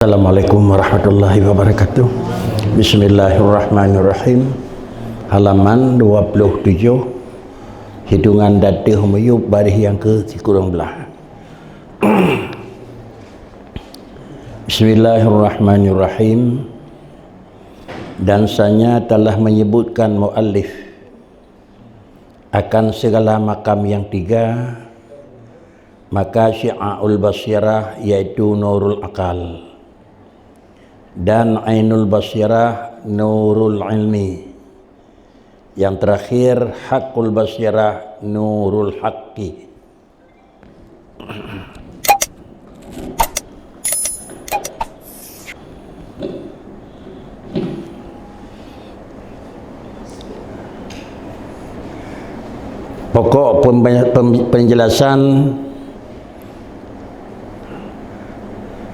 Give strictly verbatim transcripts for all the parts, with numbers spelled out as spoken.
Assalamualaikum warahmatullahi wabarakatuh. Bismillahirrahmanirrahim. Halaman dua puluh tujuh. Hitungan datuh miyub baréh nyang keu sikureueng blaih. Bismillahirrahmanirrahim. Dan sanya telah menyebutkan muallif akan segala makam yang tiga, maka syi'aul basirah yaitu nurul akal, dan ainul basirah nurul ilmi, yang terakhir hakul basirah nurul haqqi. Pokok pembe- pem- penjelasan,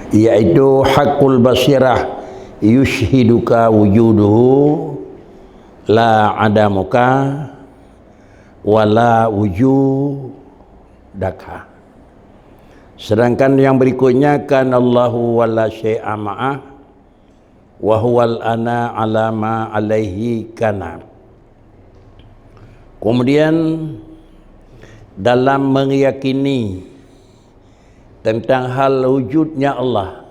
yaitu hakul basirah yusyhiduka wujuduhu la adamuka wala wujudaka. Sedangkan yang berikutnya, kanallahu wala syai'a ma'ah, wa huwal ana ala ma alaihi kana. Kemudian, dalam meyakini tentang hal wujudnya Allah,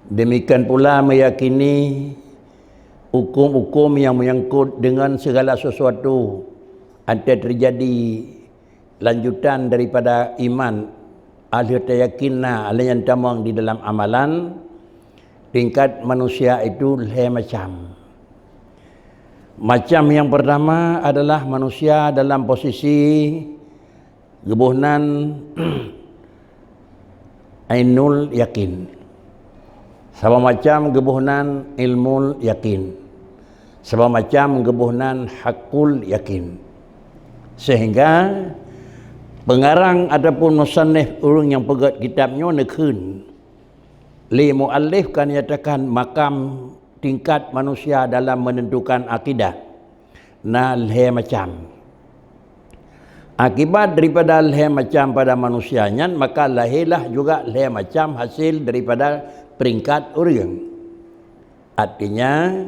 demikian pula meyakini hukum-hukum yang menyangkut dengan segala sesuatu, antai terjadi lanjutan daripada iman, ahli tayakin na, ahli nyang tamong di dalam amalan, tingkat manusia itu lhée macam. Macam yang pertama adalah manusia dalam posisi geuboh nan ainul yakin. Saboh macam geuboh nan ilmul yakin. Saboh macam geuboh nan hakul yakin. Sehingga pengarang ataupun musannif, ureuëng nyang peugét kitab nyoe, neukheun lé muallif ka nyatakan makam tingkat manusia dalam menentukan akidah na lhée macam. Akibat daripada lhée macam pada manusia nyan, maka lahirlah juga lhée macam hasil daripada peringkat ureuëng. Artinya,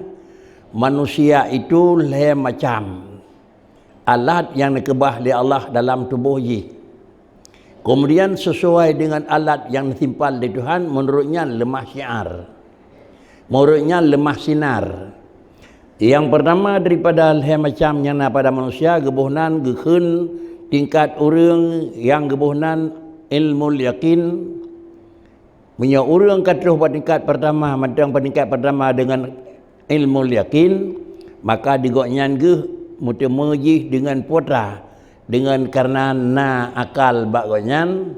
manusia itu lhée macam alat nyang neukeubah lé Allah dalam tuboh jih. Kemudian, sesuai dengan alat nyang neusimpal lé Tuhan, meunurot nyan leumah syiar. Meunurot nyan leumah sinar. Nyang pertama daripada lhée macam nyang na pada manusia, geuboh nan geukheun tingkat ureuëng nyang geuboh nan ilmul yakin. Meunyoe ureuëng ka troh bak tingkat pertama, mantong bak tingkat pertama dengan ilmul yakin, maka di gobnyan geuh meuteumé jih dengan putra, dengan karena na akal bak gobnyan,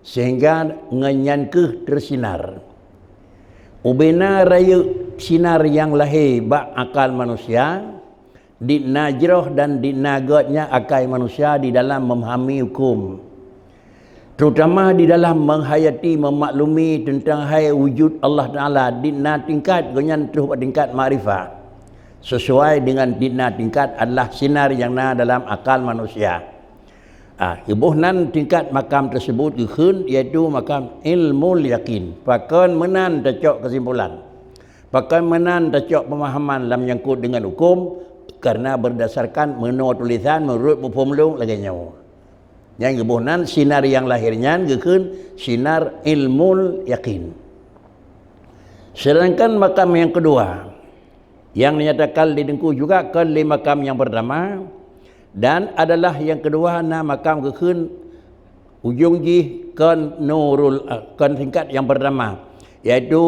sehingga ngon nyan keuh teusinar. Ubena rayeuk sinar nyang lahé bak akal manusia, dit na jroh dan dit na gét nyan akai manusia di dalam memahami hukum, terutama di dalam menghayati, memaklumi tentang hai wujud Allah Taala, dit na tingkat gobnyan troh bak tingkat makrifat. Sesuai dengan dit na tingkat adalah sinar nyang na dalam akal manusia. Ah, geuboh nan tingkat makam tersebut geukheun, yaitu makam ilmul yakin. Pakon meunan tacok kesimpulan? Pakon meunan tacok pemahaman lam nyangkut dengan hukum? Karena berdasarkan meunoe tulisan meunurot muphom lôn lagée nyoe. Nyang geuboh nan sinar nyang lahé nyan geukheun sinar ilmul yakin. Sedangkan makam yang kedua, yang dinyatakan lé Teungku juga kon lé makam yang pertama, dan adalah yang kedua na makam geukheun ujong jih kon nurul, kon tingkat yang pertama, yaitu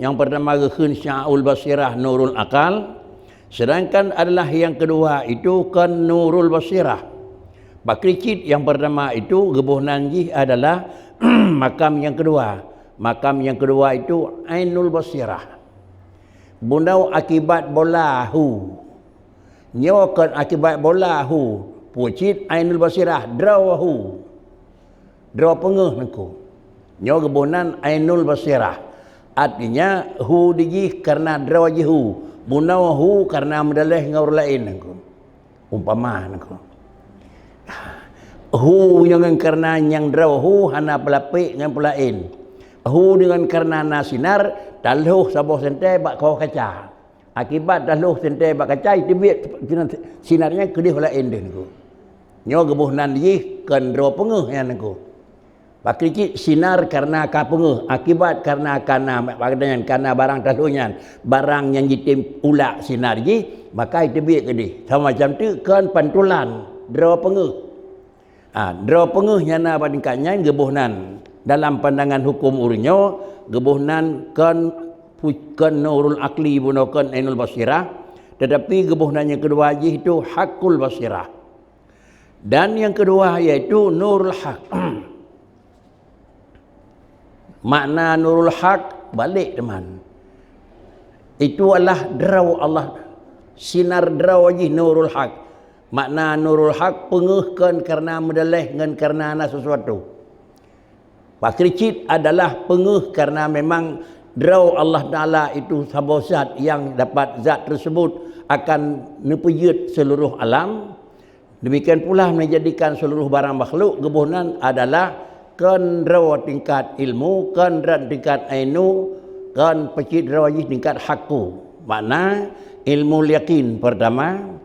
yang pertama geukheun syi'aul basirah nurul akal, sedangkan adalah yang kedua itu kon nurul basirah. Pakri cit yang pertama itu geuboh nan jih adalah makam yang kedua. Makam yang kedua itu ainul basirah. Bunoe akibat bola hu. Nyoe kon akibat bola hu. Peue cit ainul basirah, droe hu. Droe peungeuh Teungku. Nyoe geuboh nan ainul basirah. Artinya, hu di jih karena droe jih hu. Bunoe hu karena meudaleh ngon ureuëng laén Teungku. Umpama Teungku. Hu nyang ngon karena nyang droe hu hana peulapek ngon peulaén. Hu deungon kareuna na sinar, talhoh saboh seuntée bak kawah kaca. Akibat talhoh seuntée bak kaca, iteubiet sinar nyan keudeh laén deuh niko. Nyoe geuboh nan jih kon droe peungeuh nyan niko. Pakri cit sinar kareuna ka peungeuh, akibat kareuna ka na, kareuna barang talhoh nyan, barang nyang jitem ulak sinar jih, maka iteubiet keudeh. Sama macam teuk kon pantulan droe peungeuh. Ha, droe peungeuh nyang na bak tingkat nyan geuboh nan dalam pandangan huköm ureuëng nyoe, geuboh nan kon pu-, kon nurul akli bunoe kon ainul basirah, tetapi geuboh nan nyang keudua jih itu hakul basirah. Dan nyang keudua yaitu nurul haq. Makna nurul haq, balek teuma. Itu adalah droe Allah, sinar droe jih nurul haq. Makna nurul haq, peungeuh kon kareuna meudaleh ngon kareuna na sesuatu. Pakri cit adalah peungeuh kareuna memang droe Allah Taala itu saboh zat nyang dapat zat tersebut akan neupeujeuet seluruh alam. Demikian pula menjadikan seluruh barang makhluk geuboh nan adalah kon droe tingkat ilmu, kon droe tingkat ainu, kon pakri cit droe jih tingkat haku. Makna ilmu yakin pertama,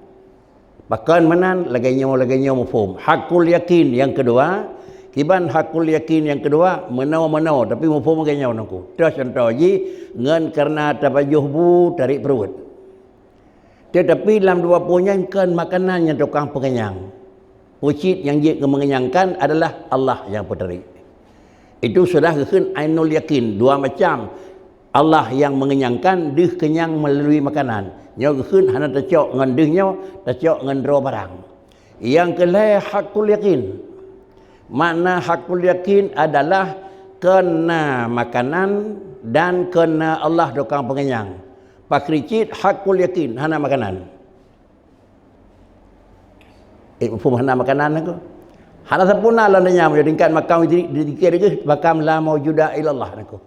pakon meunan lagée nyoe, lagée nyoe muphom. Hakul yakin nyang keudua, kiban hakul yakin nyang keudua, meunoe-meunoe, tapi muphom lagée nyoe nangku. Toh contoh jih, ngon kareuna tapajoh bu tarék pruet. Tetapi lam dua peue nyan kon makanan nyang tukang peukenyang. Peue cit nyang jeuet keu mengenyangkan adalah Allah nyang peutari. Itu sudah geukheun ainul yakin, dua macam. Allah nyang mengenyangkan, deuh kenyang melalui makanan. Nyoe geukheun hana tacok ngon deuh nyoe, tacok ngon droe barang. Nyang keulhée hakul yakin. Makna hakul yakin adalah kon na makanan dan kon na Allah tukang pengenyang. Pakri cit hakul yakin hana makanan. Eh, muphom hana makanan nangku. Hana sapeue na lam donya meunyoe tingkat makam di, di, di, di, makam la maujuda illallah nangku.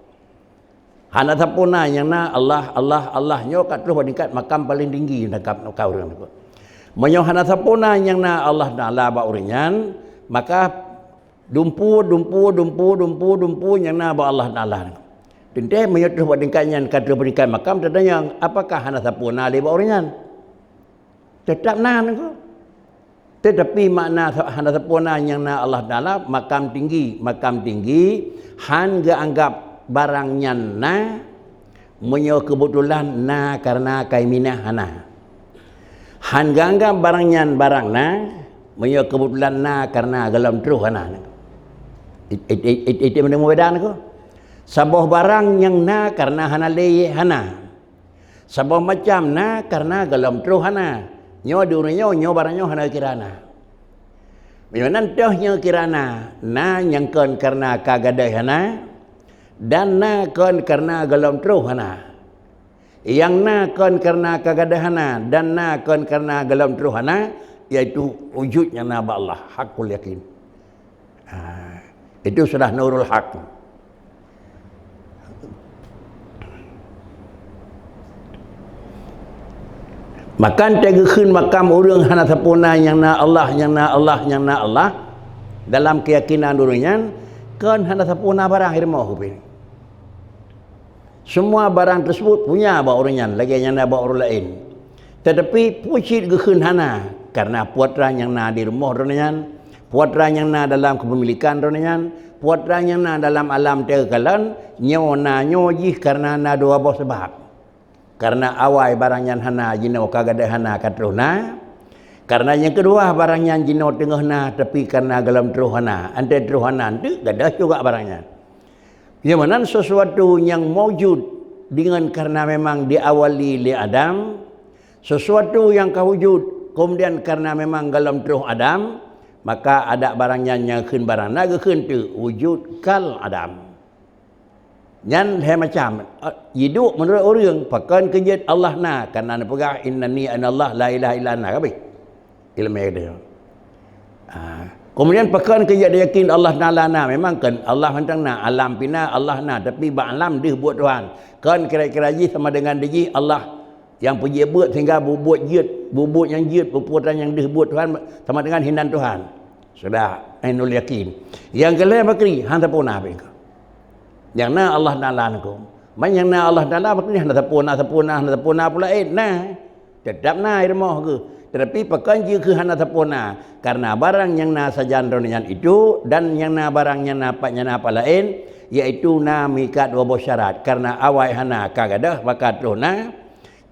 Hana sapeue na nyang na Allah, Allah, Allah nyoe ka troh bak tingkat makam paling tinggi lam ka ureuëng nangku. Meunyoe hana sapeue na nyang na Allah Taala bak ureuëng nyan, maka dumpeue, dumpeue, dumpeue, dumpeue, dumpeue nyang na bak Allah Taala nangku. Teuntée meunyoe troh bak tingkat nyan ka troh bak tingkat makam, tatanyong, apakah hana sapeue na lé bak ureuëng nyan? Teutap na nangku. Tetapi makna sa-, hana sapeue na nyang na Allah Taala, makam tinggi, makam tinggi, han geuanggap barang nyan na, meunyoe keubeutulan na kareuna kai minah hana. Han geuanggap barang nyan barang na, meunyoe keubeutulan na kareuna gohlom troh hana. It, it, it, it, it, meunyoe mubeudang nangku. Saboh barang nyang na kareuna hana lé hana. Saboh macam na kareuna gohlom troh hana. Nyoe di ureuëng nyoe, nyoe barang nyoe hana kira na. Meunyoe nan toh nyoe kira na, na nyang kon kareuna ka gadôh hana, dan na kon kareuna gohlom troh hana. Nyang na kon kareuna ka gadôh hana, dan na kon kareuna gohlom troh hana, yaitu wujud nyang na bak Allah, hakul yakin. Ha, itu sudah nurul haq. Maka teugeukheun makam ureuëng hana sapeue na nyang na Allah, nyang na Allah, nyang na Allah. Dalam keuyakinan ureuëng nyan, kon hana sapeue na barang i rumoh ubé. Semua barang tersebut punya bak ureuëng nyan, lagée nyang na bak ureuëng laén. Tetapi peue cit geukheun hana, kareuna putra nyang na di rumoh droeneuh nyan, putra nyang na dalam keupemilikan droeneuh nyan, putra nyang na dalam alam teukalon, nyoe na nyoe jih kareuna na dua boh sabab. Kareuna awai barang nyan hana, jinoe ka gadôh hana ka troh na. Kareuna nyang keudua barang nyan jinoe teungoh na, tapi kareuna gohlom troh hana. Antée troh hana, enteuk gadôh juga barang nyan. Nyang meunan sesuatu nyang maujud deungon kareuna memang diawali lé Adam, sesuatu nyang ka wujud, kemudian kareuna memang gohlom troh Adam, maka adak barang nyan nyang kheun barang na geukheun teuk wujud kal Adam. Nyan lhée macam, eh, jiduek meunurot ureuëng, pakon keu jeuet Allah na, kareuna neupeugah, "Innani anallah la ilaha illa ana," ka beh. Ileumé geutanyoe. Ah, kemudian pakon keu jeuet yakin Allah Taala na, memang kon Allah mantong na, alam pih na, Allah na, tapi bak alam deuh buet Tuhan. Kon kira-kira jih sama dengan dijih Allah nyang peujeuet buet sehingga bubuet jeuet, bubuet nyang jeuet, peue-peue nyang deuh buet Tuhan sama dengan hinan Tuhan. Sudah, ainul yakin. Nyang keulhée pakri, hana sapeue na beh. Nyang na Allah Taala nangku. Man nyang na Allah Taala, berarti hana sapeue na, sapeue na, hana sapeue na pula laén. Nah, tetap na i rumoh geuh. Tetapi pakon jih keuh hana sapeue na? Karena barang nyang na sajan droe nyan itu, dan nyang na barang nyang na pat nyang na pat laén, yaitu na meuikat dua boh syarat. Karena awai hana ka gadôh, maka troh na.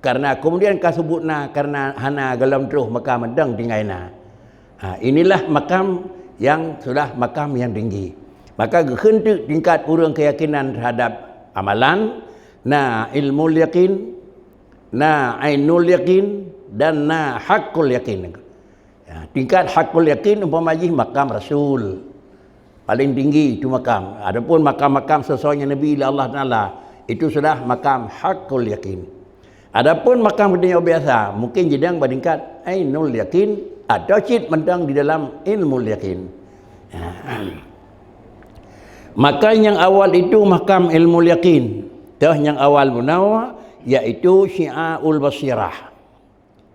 Karena kemudian ka subut na, karena hana gohlom troh, maka mantong tinggai na. Ha, inilah makam yang sudah makam yang tinggi. Maka geukheun teuk tingkat ureuëng keyakinan terhadap amalan, na ilmul yakin, na ainul yakin, dan na hakul yakin. Ya, tingkat hakul yakin umpama jih makam rasul. Paling tinggi itu makam. Adapun makam-makam sesuai nyang Nabi lé Allah Taala, itu sudah makam hakul yakin. Adapun makam geutanyoe biasa, mungkin jidang bak tingkat ainul yakin atau cit mantong di dalam ilmul yakin. Maka nyang awal itu makam ilmul yakin. Toh nyang awal meunoe, yaitu syi'aul basirah.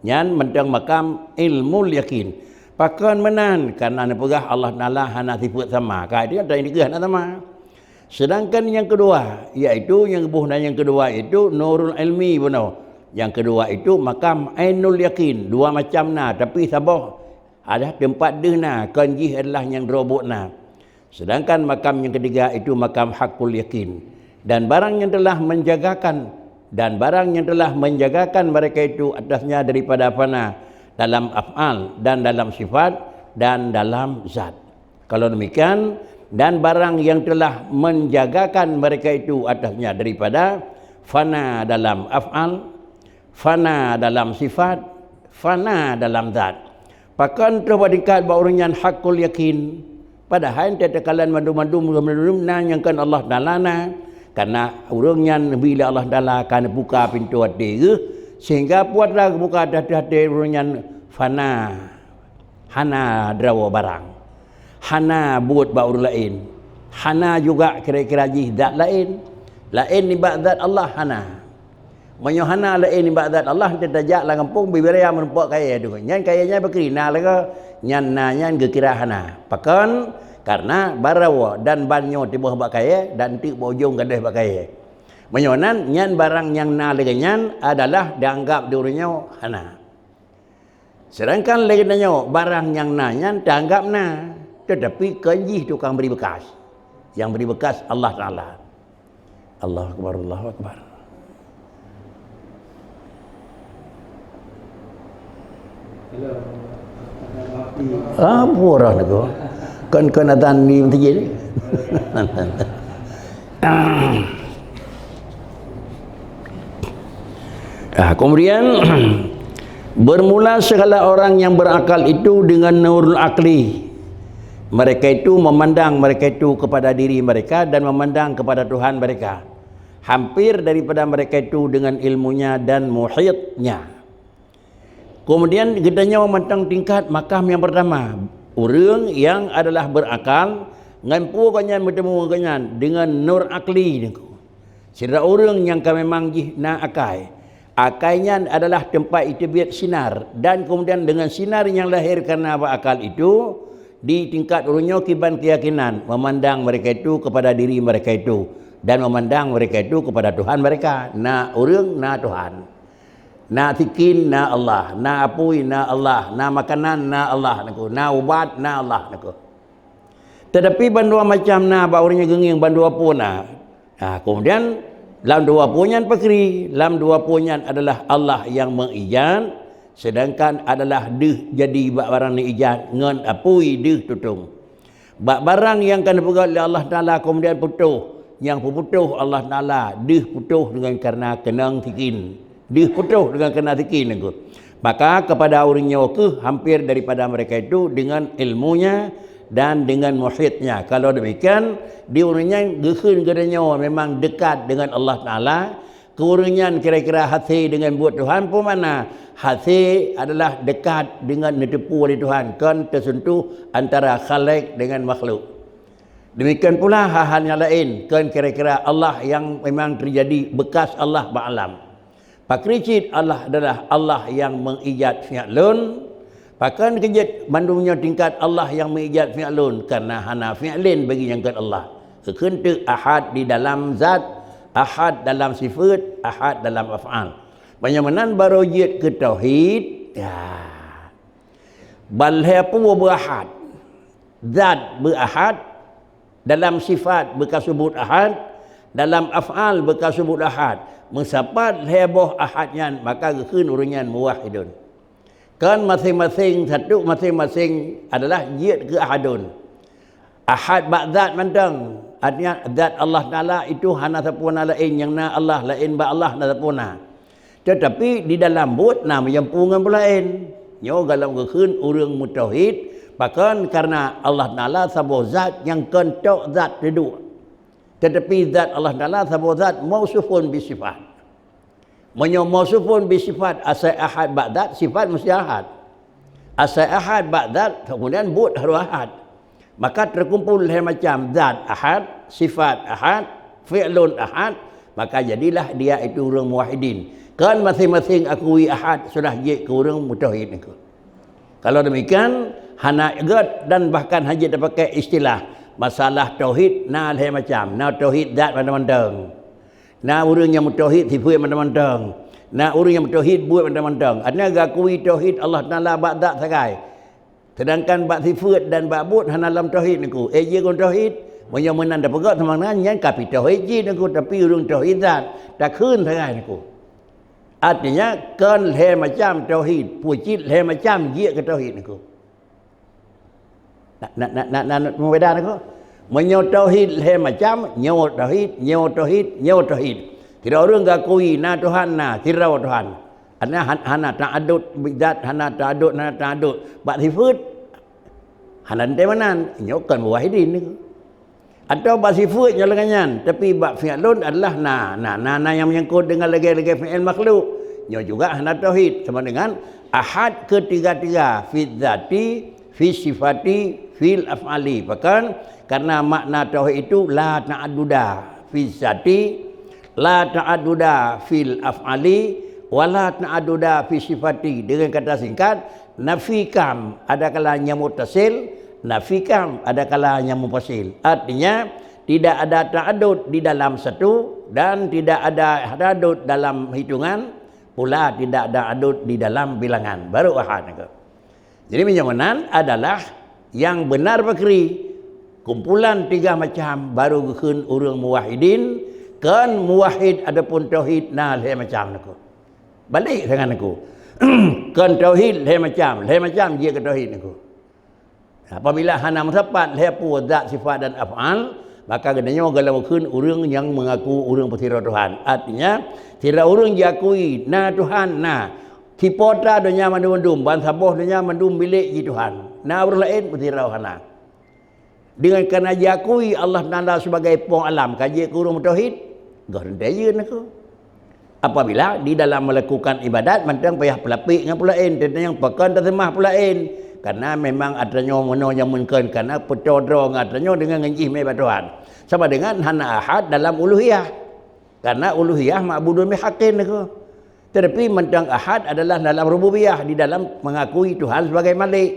Nyan mantong makam ilmul yakin. Pakon meunan? Karena neupeugah Allah Taala hana sifat sama. Ka itu nyata nyang dikeue hana sama. Sedangkan nyang keudua, yaitu nyang geuboh na nyang keudua itu nurul ilmi bunoe. Nyang keudua itu makam ainul yakin. Dua macam na, tapi saboh ada teumpat deuh na, kon jih adalah nyang droe buet na. Sedangkan makam nyang ketiga itu makam hakul yakin. Dan barang yang telah menjagakan, dan barang yang telah menjagakan mereka itu atasnya daripada fana dalam af'al dan dalam sifat dan dalam zat. Kalau demikian, dan barang yang telah menjagakan mereka itu atasnya daripada fana dalam af'al, fana dalam sifat, fana dalam zat. Pakon troh bak tingkat bak ureuëng nyan hakul yakin? Padahai teukalon mandum-mandum, mandum na nyang kon Allah Taala na. Karena ureuëng nyan neubi lé Allah Taala ka neubuka pintoe até geuh, sehingga peue atra geubuka até-até ureuëng nyan fana. Hana droe barang. Hana buet bak ureuëng laén. Hana juga kira-kira jih zat laén. Laén nibak zat Allah hana. Meunyoe hana laén nibak zat Allah, teutajak lam gampông bibiraya meurumpok kayée tu. Nyan kayée nyan pakri na lagée nyan na nyan geukira hana. Pakon? Karena baroe dan ban nyoe tiboh bak kayée dan teuk bak ujong gadôh bak kayée. Meunyoe nan, nyan barang nyang na lagée nyan adalah dianggap di ureuëng nyoe hana. Sedangkan lé geutanyoe barang nyang na nyan teuanggap na, tetapi kon jih tukang bri beukas. Nyang bri beukas Allah Taala. Allahu Akbar, Allahu Akbar. Ah, pura niko. Kon kon atan di masjid. Ah, kemudian bermula segala orang yang berakal itu dengan nurul akli. Mereka itu memandang mereka itu kepada diri mereka dan memandang kepada Tuhan mereka. Hampir daripada mereka itu dengan ilmunya dan muhitnya. Kemudian geutanyoe mantong tingkat makam yang pertama, ureuëng yang adalah berakal, ngon peue gobnyan bertemu gobnyan dengan nur akli niko. Sidroe ureuëng nyang ka memang jih na akai. Akai nyan adalah teumpat iteubiet sinar, dan kemudian dengan sinar nyang lahé karena bak akal itu, di tingkat ureuëng nyoe kiban keyakinan memandang mereka itu kepada diri mereka itu dan memandang mereka itu kepada Tuhan mereka. Na ureuëng, na Tuhan. Na sikin, na Allah. Na apui, na Allah. Na makanan, na Allah niko. Na ubat, na Allah niko. Tetapi bandua macam na bak ureuëng nyang geungieng bandua pun na. Ha, kemudian lam dua pun nyan pakri, lam dua pun nyan adalah Allah yang mengijat, sedangkan adalah deuh jadi bak barang neuijat ngon apui deuh tutong. Bak barang nyang ka neupeugét lé Allah Taala kemudian putôh, nyang peuputôh Allah Taala deuh putôh dengan karena keunong sikin. Deuh putôh dengan karena sikin niko. Maka kepada ureuëng nyoe keuh hampir daripada mereka itu dengan ilmunya dan dengan muhitnya. Kalau demikian, di ureuëng nyan geukheun geutanyoe memang dekat dengan Allah Taala, keu ureuëng nyan kira-kira hasé dengan buet Tuhan peue makna? Hasé adalah dekat dengan neuteupeue lé Tuhan, kon teuseuntuh antara khalek dengan makhluk. Demikian pula hal-hal nyang laén, kon kira-kira Allah yang memang teujadi bekas Allah bak alam. Pakri cit Allah adalah Allah yang mengijat fi'lun. Pakon keu jeuet bandum nyoe tingkat Allah yang mengijat fi'lun, karena hana fi'lin bagi nyang kon Allah. Geukheun teuk ahad di dalam zat, ahad dalam sifat, ahad dalam af'al. Meunyoe meunan barô jeuet keu tauhid, ya. Ban lhée peue beuahad. Zat beuahad, dalam sifat beukasubut ahad, dalam af'al beukasubut ahad. Meusapat lhée boh ahad nyan, maka geukheun ureuëng nyan muwahhidun. Kan maséng-maséng, satu maséng-maséng adalah jeuet keu ahadun. Ahad bak zat mantong, artinya zat Allah Taala itu hana sapeue na laén, nyang na Allah, laén bak Allah na sapeue na. Teutapi di dalam buet na meujampu ngon peue laén. Nyoe gohlom geukheun ureuëng mutauhid, pakon, karena Allah Taala saboh zat nyang kon tok zat teuduek. Teutapi zat Allah Taala saboh zat mausufun bisifat. Meunyoe mausufun bisifat, asai ahad bak zat, sifat mesti ahad. Asai ahad bak zat, kemudian buet harôh ahad. Maka teukumpul lhée macam zat ahad, sifat ahad, fi'lun ahad, maka jadilah dia itu ureuëng muwahhidin. Kan maséng-maséng akui ahad sudah jeuet keu ureuëng mutauhid nyoe. Kalau demikian, hana gét dan bahkan hana jeuet tapakai istilah masalah tauhid na lhée macam. Na tauhid zat mantong-mantong. Na ureuëng nyang mutauhid sifeuet mantong-mantong. Na ureuëng nyang mutauhid buet mantong-mantong. Artinya geukui tauhid Allah Taala bak zat sagai. Sedangkan bak sifeuet dan bak buet hana lom tauhid nyoe. Eh, jeuet keu tauhid, meunyoe meunan tapeugah sama nyan, nyan ka pi tauhid jih nyoe, tapi ureuëng tauhid zat, takheun sagai nyoe. Artinya, kon lhée macam tauhid, peue cit lhée macam jeuet keu tauhid nyoe. Na, na, na, na, na, na, meubeda nyoe. Meunyoe tauhid lhée macam, nyoe tauhid, nyoe tauhid, nyoe tauhid. Sidroe ureuëng geukui na Tuhan, na sidroe Tuhan. Hana, han-, hana ta'adud zat, hana ta'adud, hana ta'adud bak sifeuet. Hana teuntée meunan, nyoe kon muwahhidin nyoe. Atawa bak sifeuet nyoe leungan nyan, tapi bak fi'lun adalah na, na, na, na nyang menyangkut dengan lagée-lagée fi'il makhluk. Nyoe juga hana tauhid, sama dengan ahad ketiga-tiga, fi dzati, fi sifati, fil af'ali. Pakon, karena makna tauhid itu la ta'adduda fi dzati, la ta'adduda fil af'ali, wa la ta'adduda fi sifati. Dengan kata singkat, nafi kam adakala nyang muttasil, nafi kam adakala nyang munfasil. Artinya, tidak ada ta'adud di dalam satu dan tidak ada ta'adud dalam hitungan, pula tidak ada ta'adud di dalam bilangan. Baru ahad nyoe. Jadi, meunyoe meunan adalah nyang beunar pakri, kumpulan tiga macam baru geukheun ureuëng muwahhidin, kon muwahhid adapun tauhid na lhée macam nyoe. Balek sangat nyoe. Kon tauhid lhée macam, lhée macam jeuet keu tauhid nyoe. Apabila hana meusapat lhée peue zat, sifat dan af'al, maka geutanyoe gohlom geukheun ureuëng nyang meungaku ureuëng peusidroe Tuhan. Artinya, sidroe ureuëng jiakui na Tuhan, na. Sipota donya mandum-mandum, bansaboh donya mandum milék jih Tuhan. Na ureuëng laén peusidroe hana. Dengan karena jiakui Allah Taala sebagai Po alam, ka jeuet keu ureuëng mutauhid, goh teuntée jeuet nyoe. Apabila di dalam melakukan ibadat, mantong payah peulapék ngon peue laén, teuntée nyang pakon taseumah peue laén. Karena memang atra nyoe meunoe nyang meungkeun, karena peutoe droe ngon atra nyoe deungon ngon jih mé bak Tuhan. Sama dengan hana ahad dalam uluhiyah. Karena uluhiyah ma'budun bihaqqin nyoe. Tetapi mantong ahad adalah dalam rububiyah, di dalam mengakui Tuhan sebagai Malik.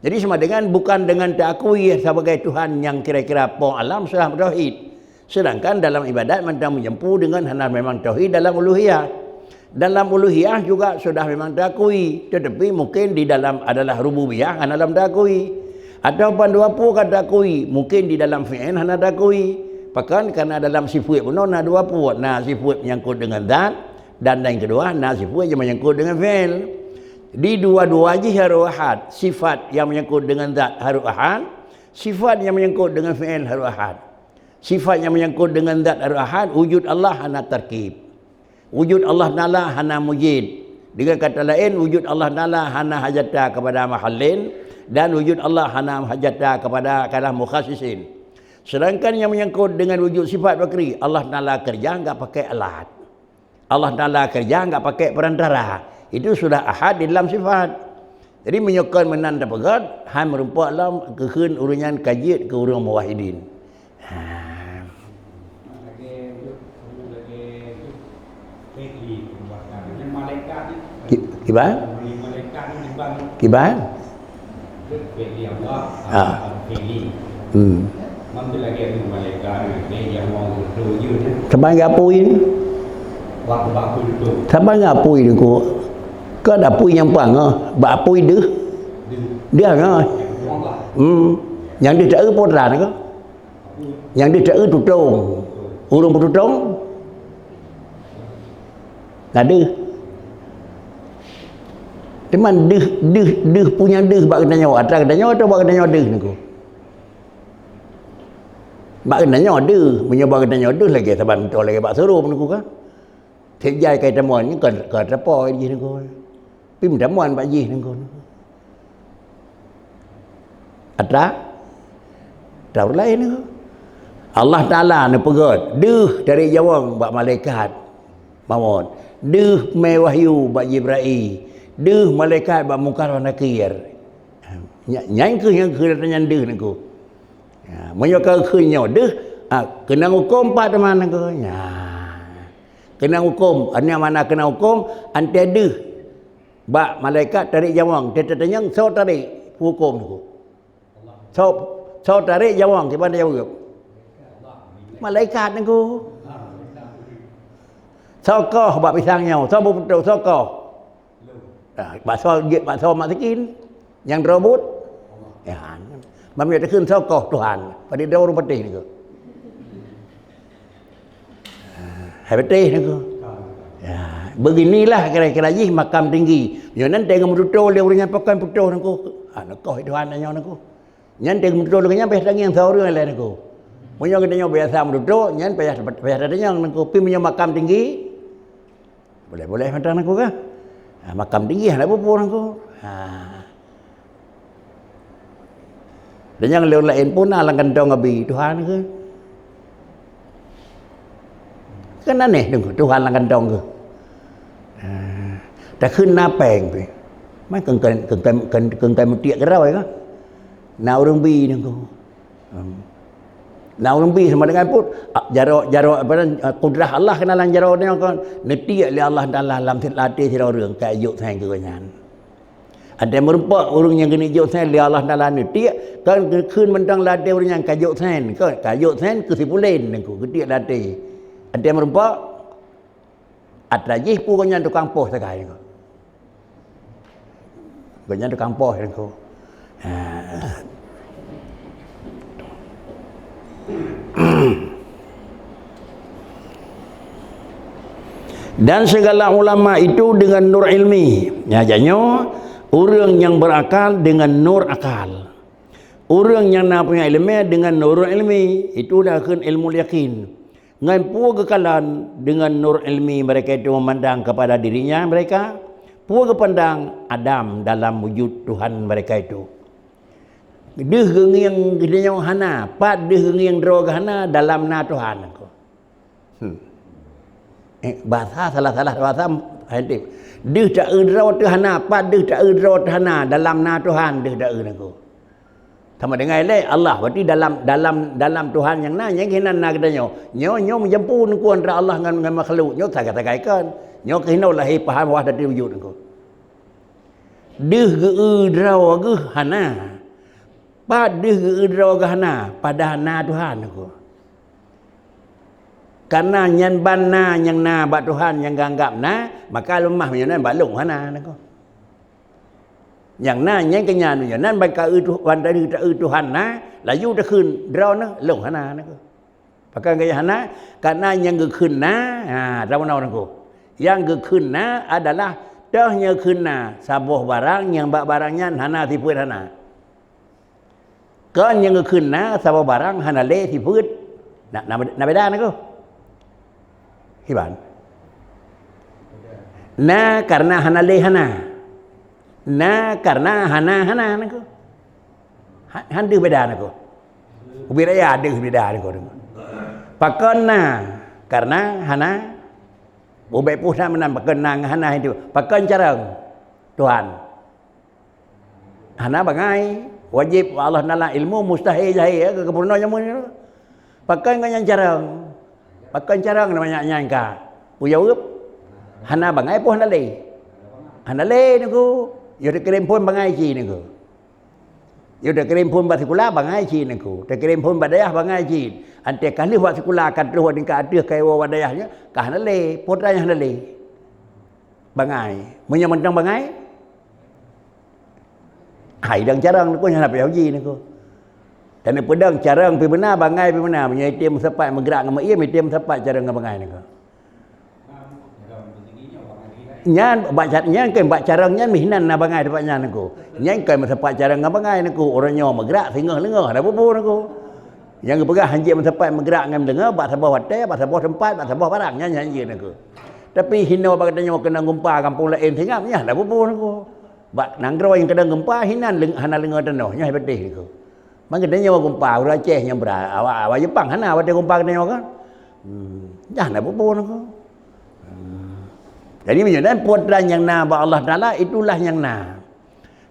Jadi, sama dengan bukan dengan teukui sebagai Tuhan nyang kira-kira Po alam sudah tauhid. Sedangkan dalam ibadat mantong meujampu dengan hana memang tauhid dalam uluhiyah. Dalam uluhiyah juga sudah memang teukui, tetapi mungkin di dalam adalah rububiyah hana lom teukui. Atawa ban dua peue ka teukui, mungkin di dalam fi'il hana teukui. Pakon, karena dalam sifeuet bunoe na dua peue, na sifeuet menyangkut dengan zat, dan yang kedua na sifeuet nyang menyangkut dengan fi'il. Di dua-dua jih harôh ahad, sifat nyang menyangkut dengan zat harôh ahad, sifat nyang menyangkut dengan fi'il harôh ahad. Sifat nyang menyangkut dengan zat harôh ahad, wujud Allah hana tarkib. Wujud Allah Taala hana mujid. Dengan kata laén, wujud Allah Taala hana hajata kepada mahallin dan wujud Allah hana hajata kepada kalah mukhassisin. Sedangkan yang menyangkut dengan wujud sifat bakri, Allah Taala kerja enggak pakai alat. Allah Taala kerja enggak pakai perantara. Itu sudah ahad di dalam sifat. Jadi, meunyoe kon meunan tapeugah, hai meurumpok lom geukheun ureuëng nyan ka jeuet keu ureuëng muwahhidin. Ha. Ki-, kiban? Kiban? Ha. Hmm. Saban geuh apui ni. Saban geuh apui ni, Teungku. Kon apui nyang pang, eh, bak apui deuh. Deuh, eh. Hmm. Nyang deuh taeu po teuran keuh. Nyang deuh taeu tutong. Ureuëng peututong. Na deuh. Teuma deuh, deuh, deuh punya deuh bak geutanyoe. Atra geutanyoe atau bak geutanyoe deuh, Teungku? Bak geutanyoe deuh, meunyoe bak geutanyoe deuh lagée saban beutôi lagée bak sirup, Teungku, kan? Sejak kai tamong nyoe kon, kon teupo jih, Teungku. Pih tamong bak jih, Teungku. Atra? Atra laén, Teungku. Allah Taala neupeugét deuh dari jawang bak malaikat mawöt. Deuh mé wahyu bak Jibril. Deuh malaikat bak Mungkar wan Nakir. Nya-, nyan kheueh nyang keu nyan deuh, Teungku. Ya, meunyoe ka kheun nyoe deuh, ah, keunong huköm pat teuma, Teungku. Ya. Keunong huköm, artinya makna keunong huköm, antée deuh bak malaikat tarék jawang, teutatanyong soe tarék huköm, Teungku. Soe, soe tarék jawang, kiban jaweueb? Malaikat, Teungku. Soe koh bak pisang nyoe, soe beuputôh, soe koh? Ah, baksoe jeuet, baksoe mak sikin nyang droe buet. Ya, ban meunyoe takheun soe koh Tuhan, padub droe ureuëng patéh nyoe. Ah, hai patéh nyoe. Ya, beginilah kira-kira jih makam tinggi. Nyoe nan teuh meututoe lé ureuëng nyang pakon putôh nyoe. Ah, neukoh Tuhan nyoe nyoe. Nyan teuh meututoe lagée nyan payah tangieng saureuëng lé, Teungku. Meunyoe geutanyoe biasa meututoe, nyan payah, payah tatanyong, Teungku. Pih meunyoe makam tinggi, boleh-boleh mantong, Teungku, kan? Ha, makam tinggi hana peue-peue, Teungku. Ha. Dan nyang lôn laén pun na lam kantong Abi Tuhan, Teungku. Kan aneh, Teungku, Tuhan lam kantong, Teungku. Ha. Takheun na péng pih. Man keungkai, keungkai, keungkai mutiek keudroe, kan? Na ureuëng bi, Teungku. Hmm. Na ureuëng bi sama dengan pun, ah, jaroe, jaroe, apa nan, ah, kudrah Allah keunan lam jaroe nyoe kon neutiek lé Allah Taala lam sit-, lam até sidroe ureuëng ka jok sén keu gobnyan. Ada meureumpok ureuëng nyang keuneuk jok sén lé Allah Taala neutiek, kon kheun mantong lam até ureuëng nyan ka jok sén, kon ka jok sén keu si pulen, Teungku, geutiek lam até. Ada meureumpok, atra jih peue gobnyan tukang poh sagai nyoe. Gobnyan tukang poh, Teungku. Ha. Dan segala ulama itu dengan nur ilmi. Ya, janyoe ureuëng nyang berakal dengan nur akal. Ureuëng nyang na punya iéleumé dengan nur ilmi, itulah kheun ilmu yakin. Ngon peue geukalon deungon nur ilmi mereka itu memandang kepada dirinya mereka, peue geupandang Adam dalam wujud Tuhan mereka itu. Deuh geungieng geutanyoe hana, pat deuh geungieng droe geuh hana dalam na Tuhan. Hmm. Eh, bahasa salah-salah bahasa, hai tip. Deuh taeu droe teuh hana, pat deuh taeu droe teuh hana dalam na Tuhan deuh taeu nangku. Sama dengan ilée Allah, berarti dalam, dalam, dalam Tuhan nyang na, nyang keunan na geutanyoe. Nyoe, nyoe meujampu nangku antara Allah ngon, ngon makhluk. Nyoe sagai-sagai kon. Nyoe keunoe lahé paham wahdatul wujud nangku. Deuh geu-eu droe geuh hana. Pat deuh geu-eu droe geuh hana, padahai na Tuhan nangku. Karena nyan ban na nyang na bak Tuhan nyang geuanggab na, maka leumah meunyoe nan bak lôn hana nangku. Nyang na nyang keu nyan meunyoe nan ban ka eu Tuh-, ban tadi ta-, eu Tuhan na, laju takheun droeneuh lôn hana nangku. Pakon gaya hana, karena nyang geukheun na, ha, droeneuh nangku. Nyang geukheun na adalah toh nyang geukheun na saboh barang nyang bak barang nyan hana sifeuet hana. Kon nyang geukheun na saboh barang hana lé sifeuet. Na, na, na beda nangku. Kiban? Na karena hana lé hana. Na karena hana hana nangku. Ha, han deuh beda nangku. Ubit raya deuh beda nangku. Pakon na karena hana. Ubit puih na meunan pakon na ngon hana itu. Pakon carông Tuhan. Hana bangai, wajéb Allah Taala ilmu mustahil jahil, ya, keu peurunoe jameun nyoe. Pakon ngon nyang carông? Pakon carông na manyak nyan ka? Peujaweueb, hana bangai peue hana lé. Hana lé nangku, yoh teukeureumpon bangai ci nangku. Yo, takirém phon bak sikula, bangai cit nangku. Takirém phon bak dayah, bangai cit. Antée ka lheueh bak sikula, ka troh tingkat ateueh, ka iwoe bak dayah nyan, ka hana lé, peue teuma nyang hana lé. Bangai. Meunyoe mantong bangai, hai dang carông nangku, nyan hana payah uji nangku. Dan peudong carông pi beuna, bangai pi beuna. Meunyoe item meusapat meugerak ngon meuiem, item meusapat carông ngon bangai nangku. Nyan bak ca-, nyan kan bak carông nyan meuhinan na bangai teumpat nyan nangku. Nyan kan meusapat carông ngon bangai nangku. Ureuëng nyoe meugerak singoh leungoh, hana peue-peue nangku. Nyang geupeugah hanjeuet meusapat meugerak ngon leungoh, bak saboh watée, bak saboh teumpat, bak saboh barang, nyan hanjeuet nangku. Tapi hinoe bak geutanyoe keunong gumpa gampông laén singap, nyan hana peue-peue nangku. Bak nanggroe nyang keudong gumpa, hinan leung-, hana leungoh tanoh, nyan patéh nangku. Maka geutanyoe gumpa, ureuëng Aceh nyang brat, awak, awak Jepang hana watée gumpa geutanyoe kan. Hmm, nyan hana peue-peue nangku. Hmm. Jadi meunyoe dan peue teuma nyang na bak Allah Taala, itulah nyang na.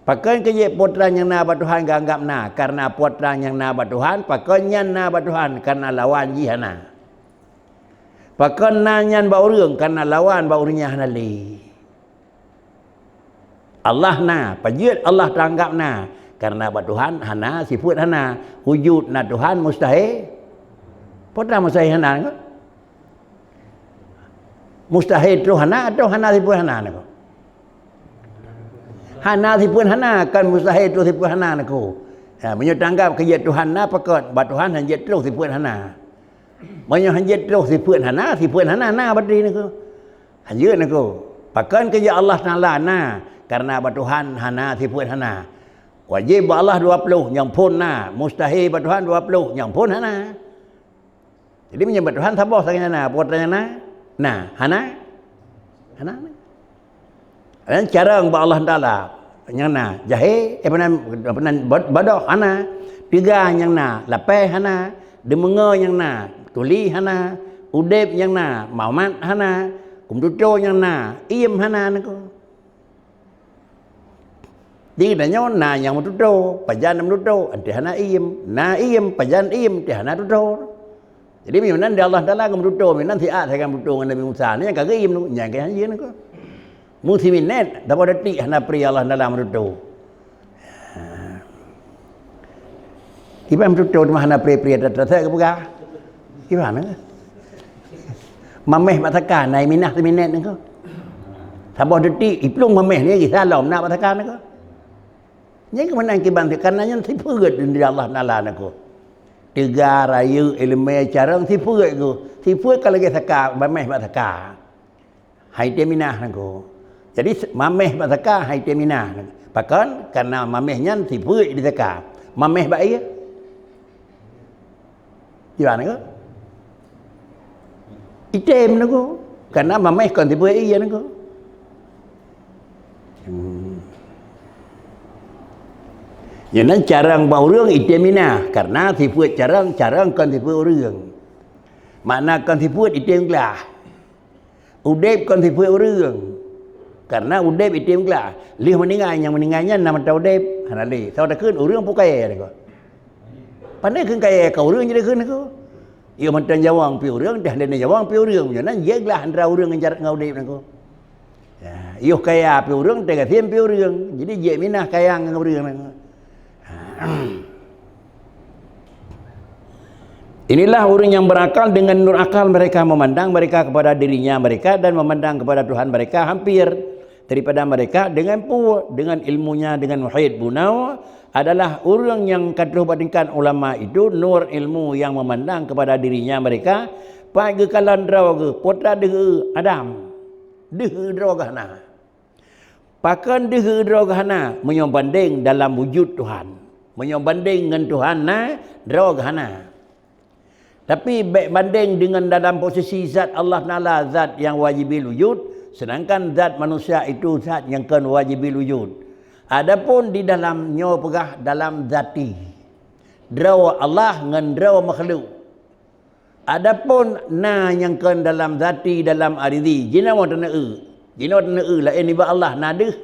Pakon keu jeuet peue teuma nyang na bak Tuhan geuanggab na, kareuna peue teuma nyang na bak Tuhan, pakon nyan na bak Tuhan, kareuna lawan jih hana. Pakon na nyan bak ureuëng, kareuna lawan bak ureuëng nyan hana lé. Allah na, pajoh Allah teuanggab na, kareuna bak Tuhan hana, sifeuet hana. Wujud na Tuhan mustahil. Peue teuma mustahil hana nangku? Mustahil troh hana atau hana sifeuet hana nangku? Hana sifeuet hana, kan mustahil troh sifeuet hana nangku. Ha, meunyoe teuanggab keu jeuet Tuhan na, pakon bak Tuhan hanjeuet troh sifeuet hana. Meunyoe hanjeuet troh sifeuet hana, sifeuet hana na berarti nangku. Hanjeuet nangku. Pakon keu jeuet Allah Taala na, kareuna bak Tuhan hana sifeuet hana. Wajéb bak Allah dua ploh, nyang phon na. Mustahil bak Tuhan dua ploh, nyang phon hana. Jadi meunyoe bak Tuhan saboh sagai na, peue teuma nyang na? Na, hana? Hana. Dan carông bak Allah Taala nyang na, jahé, eh, peunan, peunan bad-, badoh hana, teuga nyang na, lapée hana, deumeungoe nyang na, tuli hana, udeb nyang na, mamat hana, kumtutoe nyang na, iem hana nangku. Di geutanyoe na nyang meututoe, pajan na meututoe, antée hana iem, na iem, pajan iem, antée hana tutoe. Jadi meunyoe nan di Allah Taala geumeututoe, meunyoe nan siat sagai meututoe ngon Nabi Musa, nyan ka geuiem, nyan ka hanjeuet nangku. Meusiminét, saboh detik hana pri Allah Taala meututoe. Kiban meututoe teuma hana pri-pri, teuma geupeugah. Kiban, eh? Maméh bak saka, na iminah siminét nangku. Saboh detik, iplueng maméh ni, gisa lom na bak saka nangku. Nyan keuh meunan kiban, kareuna nyan sifeuet di Allah Taala nangku. Teuga, rayeuk, iéleumé, carông, sifeuet geuh. Sifeuet ka lagée saka, maméh bak saka. Hai teuminah nangku. Jadi, se-, maméh bak saka, hai teuminah. Pakon? Kareuna maméh nyan sifeuet di saka. Maméh bak ié. Kiban nangku? Item nangku. Kareuna maméh kon sifeuet ié nangku. Hmm. Nyan carông bak ureuëng item minah, kareuna sifeuet carông, carông kon sifeuet ureuëng. Makna kon sifeuet item glah. Udeb kon sifeuet ureuëng. Kareuna udeb item glah. Lheueh meuninggai, nyang meuninggai nyan na mata udeb, hana lé. Soe takheun ureuëng peue kayée nangku. Pandai kheun kayée ka ureuëng jadi kheun nangku. Yoh mantong nyawöng pih ureuëng, teuh hana nyawöng pih ureuëng. Meunyoe nan jeuet glah antara ureuëng ngon jar-, ngon udeb nangku. Ya, yoh kaya pih ureuëng, teuh gasien pih ureuëng. Jadi jeuet minah kaya ngon ureuëng nangku. Inilah orang yang berakal, dengan nur akal mereka memandang mereka kepada dirinya mereka dan memandang kepada Tuhan mereka hampir daripada mereka dengan peue, dengan ilmunya, dengan muhit bunoe adalah orang yang ka troh bak tingkat ulama itu, nur ilmu yang memandang kepada dirinya mereka, pat geukalon droe geuh, peue teuma deuh Adam, deuh droe geuh hana. Pakon deuh droe geuh hana meunyoe bandeng dalam wujud Tuhan? Meunyoe bandeng ngon Tuhan na, droe geuh hana. Tapi bék bandeng deungon dalam posisi zat Allah Taala, zat nyang wajibil wujud, seudangkan zat manusia itu zat nyang kon wajibil wujud. Adapun di dalam nyoe peugah dalam zati, droe Allah ngon droe makhluk. Adapun na nyang kon dalam zati, dalam aridhi, jinoe teuneuk eu. Jinoe teuneuk eu laén nibak Allah na deuh.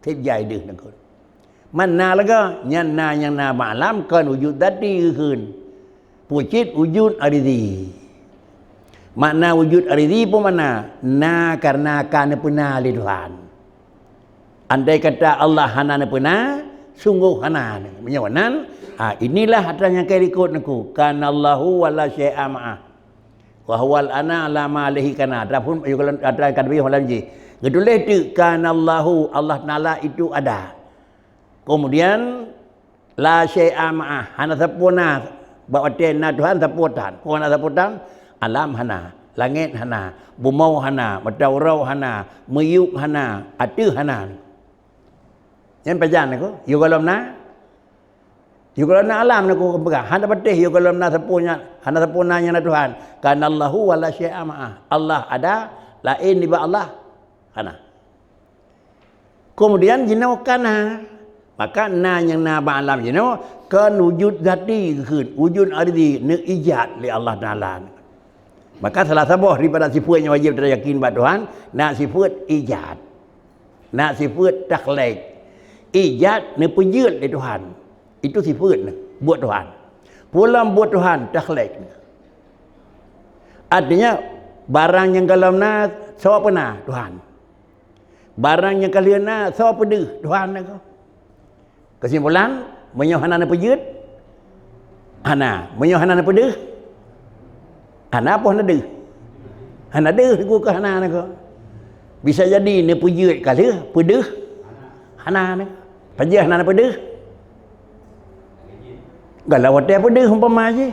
Seb jai deuh nangkon. Man na lagée nyan na nyang na malam kon wujud zati geukheun. Peue cit wujud aridhi. Makna wujud aridhi peue makna? Na kareuna ka neupeuna lé Tuhan. Andai kata Allah hana neupeuna, Sunggoh hana. Meunyoe nan, ha, inilah atra nyang ka likot neukheun. Kanallahu wa la syai'a ma'ah. Wa huwal ana ala ma alaihi kana. Adapun, atra nyang ka leubeh malam jih. Geutuléh teuk, kanallahu, Allah Taala itu ada. Kemudian, la syai'a ma'ah, hana sapeue na, bak watée na Tuhan sapeue tan. Peue hana sapeue tan? Alam hana, langét hana, bumoe hana, mata uroe hana, miyueb hana, ateueh hana. Nyan pajan neukheun, yôh gohlom na? Yôh gohlom na alam neukheun peugah, hana patéh yôh gohlom na sapeue nyan, hana sapeue na nyang na Tuhan. Kanallahu wa la syai'a ma'ah. Allah ada, laén nibak Allah hana. Kemudian jinoe ka na. Maka na nyang na bak alam jinoe kon wujud zati geukheun, wujud ardi, neuijad lé Allah Taala. Maka salah saboh daripada sifeuet nyang wajéb tayakin bak Tuhan, na sifeuet ijad. Na sifeuet takhlek. Ijad, neupeujeuet lé Tuhan. Itu sifeuet nyan, buet Tuhan. Pulang buet Tuhan, takhlek. Artinya, barang nyang gohlom na, soe peuna? Tuhan. Barang nyang ka lheueh na, soe peudeuh? Tuhan nyan. Keusimpulan, meunyoe hana neupeujeuet, hana. Meunyoe hana neupeudeuh, hana, peue hana deuh? Hana deuh, teungku, keu hana nyan. Bisa jadi neupeujeuet ka lheueh, peudeuh hana nyan. Pajan hana neupeudeuh? Gohlom watée peudeuh umpama jih.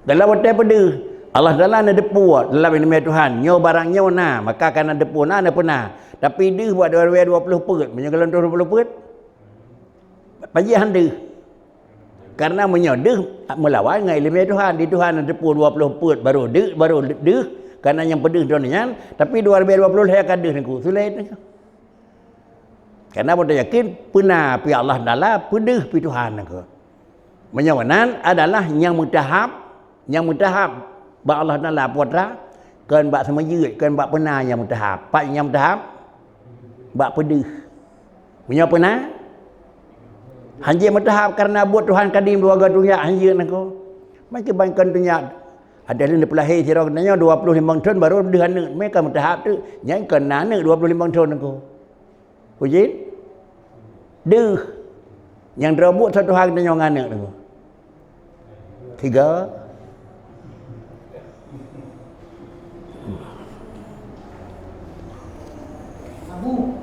Dalam watée peudeuh, Allah Taala neudeupeue dalam ileumé Tuhan, nyoe barang nyoe na, maka ka na deupeue na, na peuna. Tapi deuh bak dua ribée dua ploh peuet, meunyoe gohlom dua ploh peuet, pajan han deuh. Karena meunyoe deuh, meulawan ngon ileumé Tuhan, di Tuhan neudeupeue dua ploh peuet, baru deuh, baru deuh, karena nyang peudeuh droe nyan, tapi dua ribée dua ploh lhée ka deuh nyan, sulet nyan. Karena buet yakin, peuna pi Allah Taala, peudeuh pi Tuhan nyan. Meunyoe meunan adalah nyang meutahap, nyang meutahap bak Allah Taala peue atra, kon bak seumeujeuet, kon bak peuna nyang meutahap. Pat nyang meutahap? Bak peudeuh. Meunyoe peuna, hanjeuet meutahap karena buet Tuhan kadim dua geuh tunyak hanjeuet nyan. Maka ban kon tunyak, ada lheueh neupeulahé sidroe geutanyoe dua ploh limong thon baru deuh aneuk, maka meutahap teuk, nyan kon na aneuk dua ploh limong thon nyan. Uji? Deuh. Nyang droe buet satu hari tanyoe ngon aneuk tu. Tiga. Abu,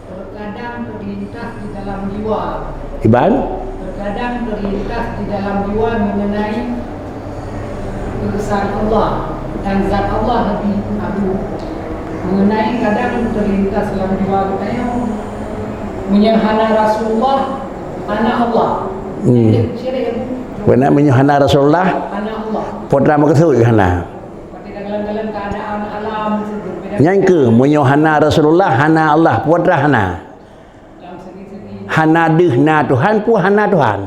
terkadang terlintas di dalam jiwa. Iban? Terkadang terlintas di dalam jiwa mengenai keesaan Allah dan zat Allah lebih agung. Mengenai kadang terlintas lam jiwa geutanyoe, meunyoe hana Rasulullah, hana Allah. Hmm. Syirik, syirik. Beuna meunyoe hana Rasulullah, hana Allah. Peue atra meukeusut hana. Tapi dalam, dalam keadaan alam berbeda. Nyan keuh, meunyoe hana Rasulullah, hana Allah, peue atra hana. Hana deuh na Tuhan, peue hana Tuhan?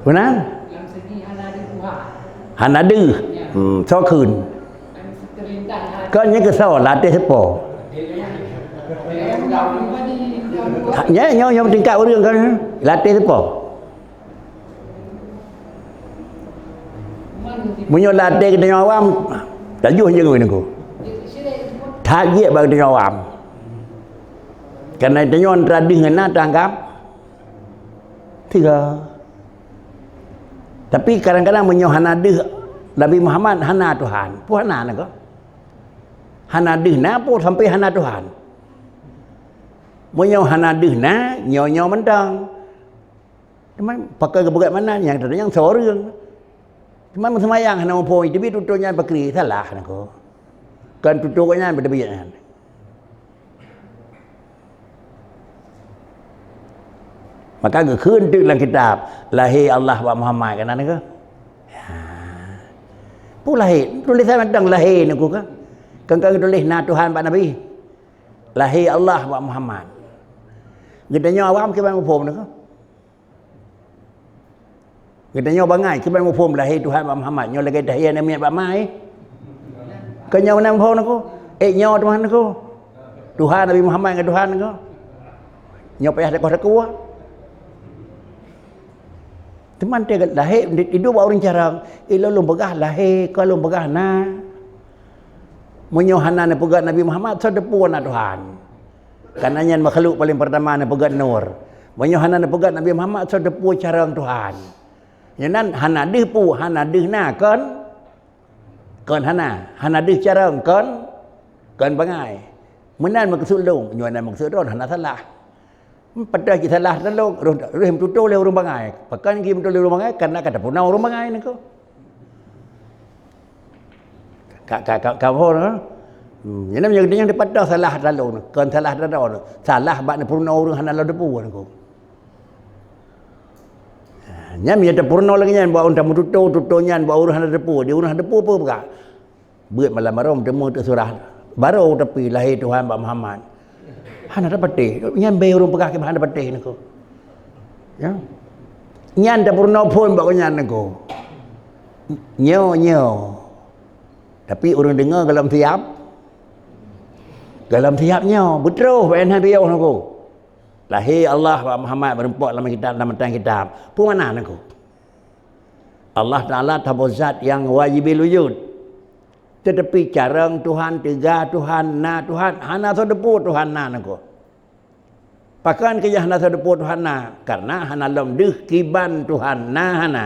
Peue nan? Hana deuh. Hmm, soe kheun? Kon nyan keusoe, lam até seupo. Ha, nyan, nyoe, nyoe tingkat ureueng kan, lam até seupo. Meunyoe lam até geutanyoe awam, tajoh je ngon nyan. That jeuet bak geutanyoe awam. Karena geutanyoe antara deuh ngon na teuanggab tiga. Tapi kadang-kadang meunyoe hana deuh Nabi Muhammad, hana Tuhan. Peue hana nyan? Hana deuh na peue sampai hana Tuhan. Meunyoe hana deuh na, nyoe-nyoe mantong. Teuma pakon geupeugah meunan, nyang teunyang soe ureueng. Teuma meuseumayang hana muphom, teubiet tutoe nyan pakri, salah nyan. Kon tutoe nyan beuteubiet nyan. Maka geukheun teuk lam kitab, lahé Allah bak Muhammad, kan na nyan? Ya. Peue lahé? Tulésan mantong lahé nyan kan? Kon ka geutuléh na Tuhan bak Nabi. Lahé Allah bak Muhammad. Geutanyoe awam kiban muphom nyan kan? Geutanyoe bangai, kiban muphom lahé Tuhan bak Muhammad, nyoe lagée tahiyat aneuk miet bak ma, eh? Kon nyoe meunan muphom nyan ko? Eh, nyoe teuma nyan ko? Tuhan Nabi Muhammad ngon Tuhan nyan ko? Nyoe payah teukoh-teukoh. Teuma teuh lahé, iduek bak ureueng carông, eh, lôn peugah lahé, kon lôn peugah na. Meunyoe hana neupeugah Nabi Muhammad, soe teupeue na Tuhan? Karena nyan makhluk paling pertama neupeugét nur. Meunyoe hana neupeugét Nabi Muhammad, soe teupeu carông Tuhan. Nyan hana deuh peue, hana deuh na kon. Kon hana, hana deuh carông kon, kon bangai. Meunan meukeusut lôn, nyoe na meukeusut droe hana salah. Padahai cit salah droe, roh, roh meututoe lé ureuëng bangai. Pakon geututoe lé ureuëng bangai? Karena ka tapeurunoe ureuëng bangai niko. Ka, ka, ka, ka boh, ha? Hmm, nyan meunyoe geutanyoe dipatah salah droe, kon salah droe. Salah bak neupeurunoe ureuëng hana lôn teupeu niko. Ha, nyan meunyoe tapeurunoe lagée nyan bak ureuëng tameututoe, tutoe nyan bak ureuëng hana teupeu, di ureuëng hana teupeu peue peugah. Beuet malam barô meuteumé teusurah. Barô tapi lahé Tuhan bak Muhammad. Hana tapatéh. Nyan bèe ureuëng peugah kiban hana tapatéh niko. Ya. Nyan tapeurunoe phon bak nyan niko. Nyoe, nyoe. Tapi ureuëng deungoe golom siab. Golom siab nyoe. Beutroh bak nyan piôh niko. Lahé Allah bak Muhammad meurumpok lam kitab, lam matan kitab. Peue makna niko? Allah Taala taboh zat nyang wajibil wujud. Teutapi carông Tuhan, teuga Tuhan, na Tuhan, hana soe teupeu Tuhan na niko. Pakon keujah hana soe teupeu Tuhan na? Karena hana lom deuh kiban Tuhan na hana.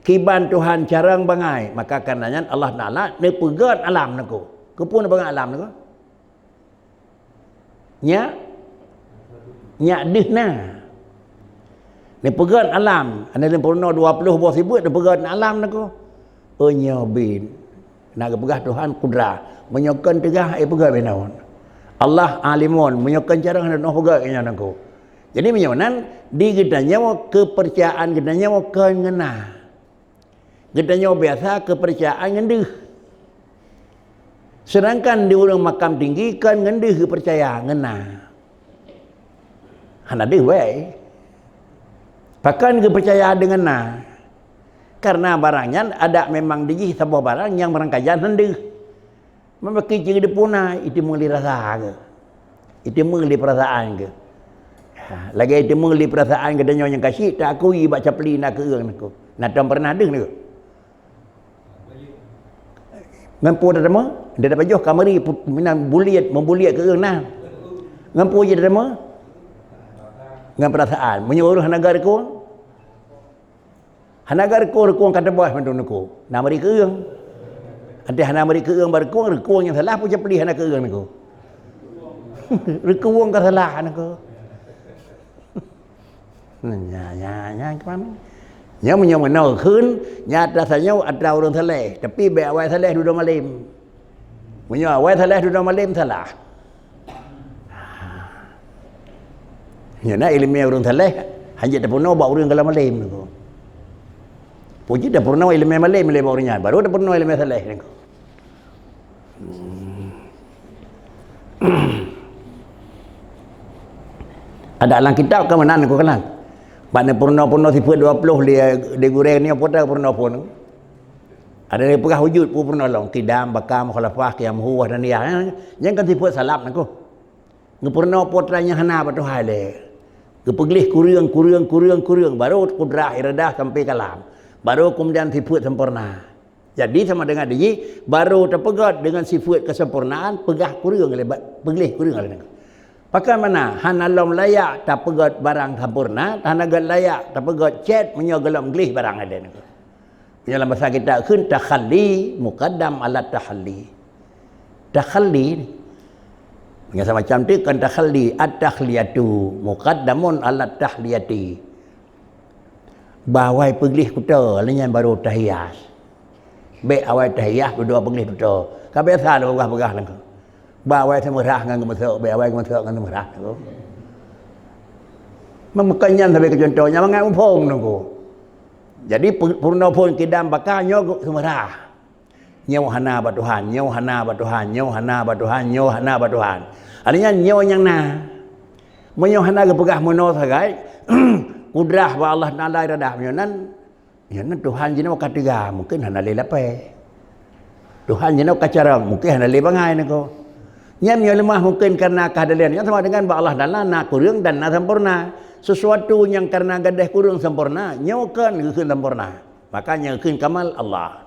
Kiban Tuhan carông bangai, maka karena nyan Allah Taala neupeugét alam niko. Keupeue neupeugét alam niko? Nyak, nyak deuh na. Neupeugét alam, hana lôn peurunoe dua ploh boh sifeuet neupeugét alam niko. Oh nyoe bin. Na geupeugah Tuhan kudrah. Meunyoe kon teuga, eh, peugét binoe. Allah alimun, meunyoe kon carông hana teunoh peugét nyan niko. Jadi meunyoe nan di geutanyoe keupeurcayaan geutanyoe kon ngon na. Geutanyoe biasa keupeurcayaan ngon deuh. Seudangkan di ureuëng makam tinggi kon ngon deuh geupeucaya, ngon na. Hana deuh wai. Pakon geupeucaya deungon na? Karena barang nyan adak memang dijih saboh barang nyang barangkajan hana deuh. Meunyoe cit geuteupeue na, iteumé lé rasa geuh. Iteumé lé peurasaan geuh. Ha, lagée iteumé lé peurasaan geutanyoe nyang ka syiek teuakui bak capli na keueung niko. Na tom peureunah deuh niko. Ngon peue tateumé? Dia dapat joh kamari pu-, meunan buliet, meubuliet keueung na. Ngon peue jih tateumé? Ngon peurasaan. Meunyoe ureuëng hana geureukong, hana geureukong, reukong ka teuboh mandum niko. Na mari keueung. Adak hana mari keueung, bak reukong, reukong nyang salah, peue capli hana keueung niko. Reukong ka salah niko. Nya, nya, nya, keuman. Nya meunyoe meunoe kheun, nya atra tanyoe atra ureuëng saleh, tapi bék awai saleh dudoe malem. Meunyoe awai saleh dudoe malem, salah. Nyan na iéleumé ureuëng saleh, hanjeuet tapeurunoe bak ureuëng galak malem niko. Peue jih tapeurunoe iéleumé malem lé bak ureuëng nyan, baru tapeurunoe iéleumé saleh niko. Hmm. Adak lam kitab ka meunan niko keunan. Bak neupeurunoe-peurunoe sifeuet dua ploh lé, lé gurée nyoe peue tapeurunoe phon. Ada lé peugah wujud peue peurunoe lom, qidam, baqa, mukhalafah, qiyam, hu, wahdaniyah. Nyan kan sifeuet salaf niko. Geupeurunoe peue nyang hana bak Tuhan lé. Geupeugleh kureueng, kureueng, kureueng, kureueng, baru kudrah, iradah sampai kalam. Baru keumudian sifeuet sempurna. Jadi sama dengan dijih, baru tapeugét dengan sifeuet kesempurnaan, peugah kureueng lé ba-, peugleh kureueng lé. Pakon mana hana lom layak tapeugét barang sempurna, hana gét layak tapeugét cét meunyoe golom gleh barang lé. Meunyoe lam basa kita kheun takhalli muqaddam ala tahalli. Takhalli ni. Meunyoe sama macam tu kan takhalli, at-tahliyatu muqaddamun ala tahliyati. Bak awai peugleh kuto, lheueh nyan baru tahias. Bék awai tahias, dudoe peugleh kuto. Ka biasa lôn peugah-peugah lagée. Bak awai seumeurah ngon geumeusok, bék awai geumeusok ngon seumeurah. Meukon nyan sabe keu contoh, nyan mangat muphom nunggu. Jadi, pu-, peurunoe phon kidam baka nyoe seumeurah. Nyoe hana bak Tuhan, nyoe hana bak Tuhan, nyoe hana bak Tuhan, nyoe hana bak Tuhan. Artinya nyoe nyang na. Meunyoe hana geupeugah meunoe sagai, kudrah bak Allah Taala iradah meunyoe nan, nyan Tuhan jinoe ka teuga, mungken hana lé lapée. Tuhan jinoe ka carông, mungken hana lé bangai niko. Nyan meunyoe leumah mungken karena keadaan, nyan sama dengan bak Allah Taala na kureueng dan na sempurna. Sesuatu nyang karena gadeh kureueng sempurna, nyoe kon geukheun sempurna. Maka nyang geukheun kamal Allah.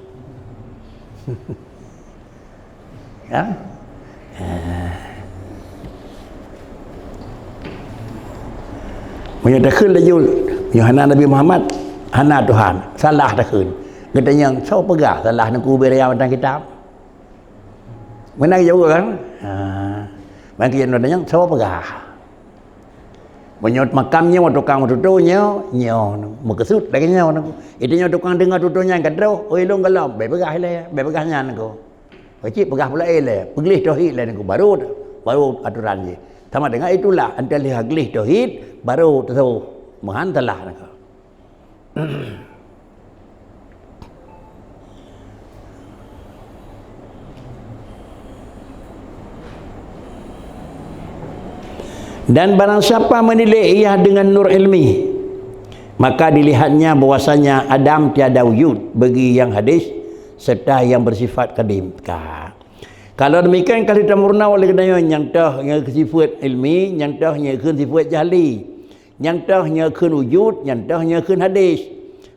Ya? Meunyoe takheun laju, meunyoe hana Nabi Muhammad, hana Tuhan, salah takheun. Geutanyong, "Soe peugah salah Teungku Beuria mantong kitab?" Meunan jaweueb kan? Ha. Ban keu nyan tanyong, "Soe peugah?" Meunyoe makam nyoe, tukang meututoe nyoe, nyoe, meukeusut lagée nyoe. Itu nyoe tukang deungoe tutoe nyan ka troh, "Oi, lôn gohlom, bék peugah ilée, bék peugah nyan Teungku." Keucik peugah pula ilée, peugleh tauhid lé Teungku, baru, baru atoran jih. Sama dengan itulah, antara gleh tauhid, baru teusoe meuhan salah Teungku. Dan barang siapa menilai ia dengan nur ilmi, maka dilihatnya bahwasanya Adam tiada wujud bagi yang hadis serta yang bersifat kadim. Ka. Kalau demikian, ka lheueh tameurunoe lé geutanyoe nyang toh nyoe keu sifeuet ilmi, nyang toh nyoe keu sifeuet jahli. Nyang toh nyoe kheun wujud, nyang toh nyoe kheun hadis.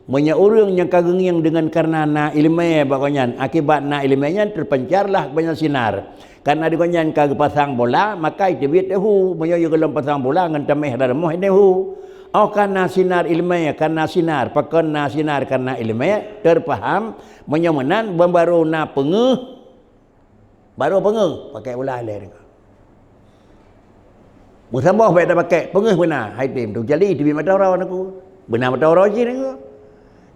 Meunyoe ureuëng nyang ka geungieng deungon kareuna na iéleumé bak gobnyan, akibat na iéleumé nyan teupancarlah bak gobnyan sinar. Kareuna di gobnyan ka geupasang bola, maka iteubiet teuhu. Meunyoe yue gohlom pasang bola ngon taméh lam rumoh, ini hu. Oh, kareuna sinar iéleumé, kareuna sinar, pakon na sinar, kareuna iéleumé, teupaham. Meunyoe meunan, ban barô na peungeuh, barô peungeuh, pakai ulah lé Teungku. Meusaboh bék tapakek, peungeuh beuna, hai tem, tu jadi teubiet mata uroe Teungku. Beuna mata uroe jih Teungku.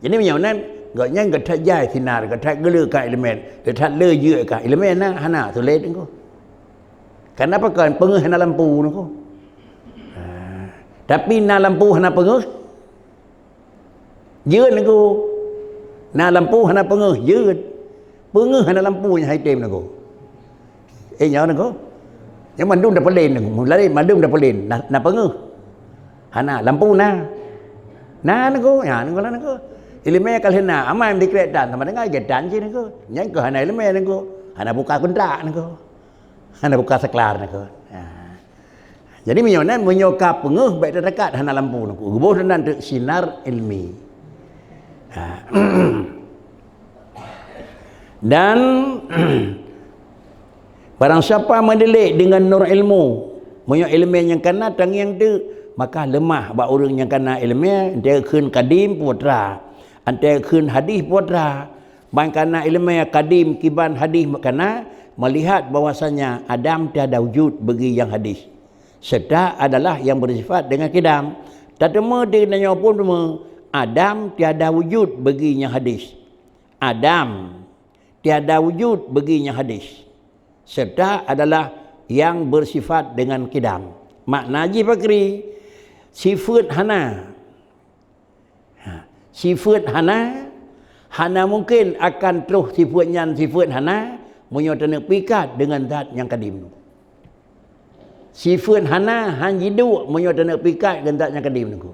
Jadi meunyoe nan, gobnyan geuthat jai sinar, geuthat geuleuka iéleumé, geuthat le jeuet ka iéleumé na, hana sulet Teungku. Kenapa kan peungeuh hana lampu Teungku? Ha. Tapi na lampu hana peungeuh, jeuet Teungku. Na lampu hana peungeuh, jeuet. Peungeuh hana lampu nyang hai tem Teungku. Eh, nyoe Teungku. Nyoe mandum dah peulén Teungku. Mulai mandum dah peulén. Na, na peungeuh. Hana lampu na. Na Teungku, ya Teungku lah Teungku. Iéleumé ka lheueh na, amai meudikrek tan, sama dengan getan cit Teungku. Nyan keuh hana iéleumé Teungku. Hana buka kontrak Teungku. Hana buka saklar Teungku. Ha. Jadi meunyoe nan, meunyoe ka peungeuh, bék teudekat hana lampu Teungku. Geuboh nan teuk sinar ilmi. Ha. Dan barang siapa meudilék deungon nur ilmu, meunyoe iéleumé nyang kana tangieng teuk, maka leumah bak ureuëng nyang kana iéleumé, antara kheun kadim putra, antara kheun hadis putra, ban kana iéleumé kadim kiban hadis kana, meulihat bahwasanya Adam tiada wujud bagi nyang hadis. Serta adalah yang bersifat dengan kidam. Tateumé di tanyoe pun teuma, Adam tiada wujud bagi nyang hadis. Adam tiada wujud bagi nyang hadis. Serta adalah yang bersifat dengan kidam. Makna jih pakri, sifeuet hana. Ha, sifeuet hana, hana mungken akan troh sifeuet nyan sifeuet hana, meunyoe taneuk pikat deungon zat nyang kadim. Sifeuet hana han jiduek meunyoe taneuk pikat deungon zat nyang kadim Teungku.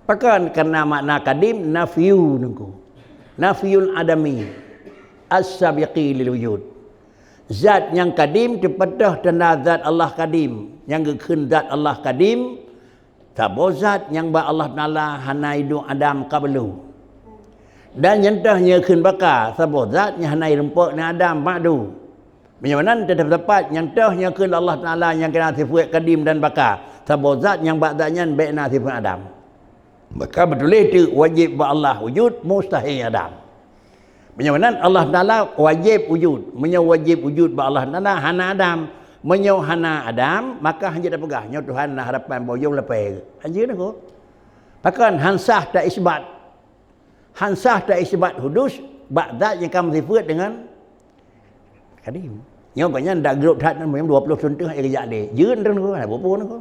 Pakon? Karena makna kadim nafyu Teungku. Nafyul adami as-sabiqi lil wujud. Zat nyang kadim teupeutôh tanda zat Allah kadim. Nyang geukheun zat Allah kadim, saboh zat nyang bak Allah Taala hana iduek Adam kablu. Dan nyang toh nyoe kheun baka, saboh zat nyang hana irumpok ni Adam ba'du. Meunyoe meunan teutap sapat nyang toh nyoe kheun Allah Taala nyang keunan sifeuet kadim dan baka, saboh zat nyang bak zat nyan bék na sifeuet Adam. Maka beutuléh teuk wajéb bak Allah wujud, mustahil Adam. Meunyoe meunan Allah Taala wajéb wujud. Meunyoe wajéb wujud bak Allah Taala hana Adam. Meunyoe hana Adam, maka hanjeuet tapeugah nyoe Tuhan na harapan boh jong lapée. Hanjeuet Teungku. Pakon han sah ta isbat. Han sah ta isbat hudus bak zat nyang ka meusifeuet deungon kadim. Nyoe gobnyan dak grob that, manyang dua ploh thon teuh hai geujak lé. Jeuet Teungku, hana peue-peue Teungku.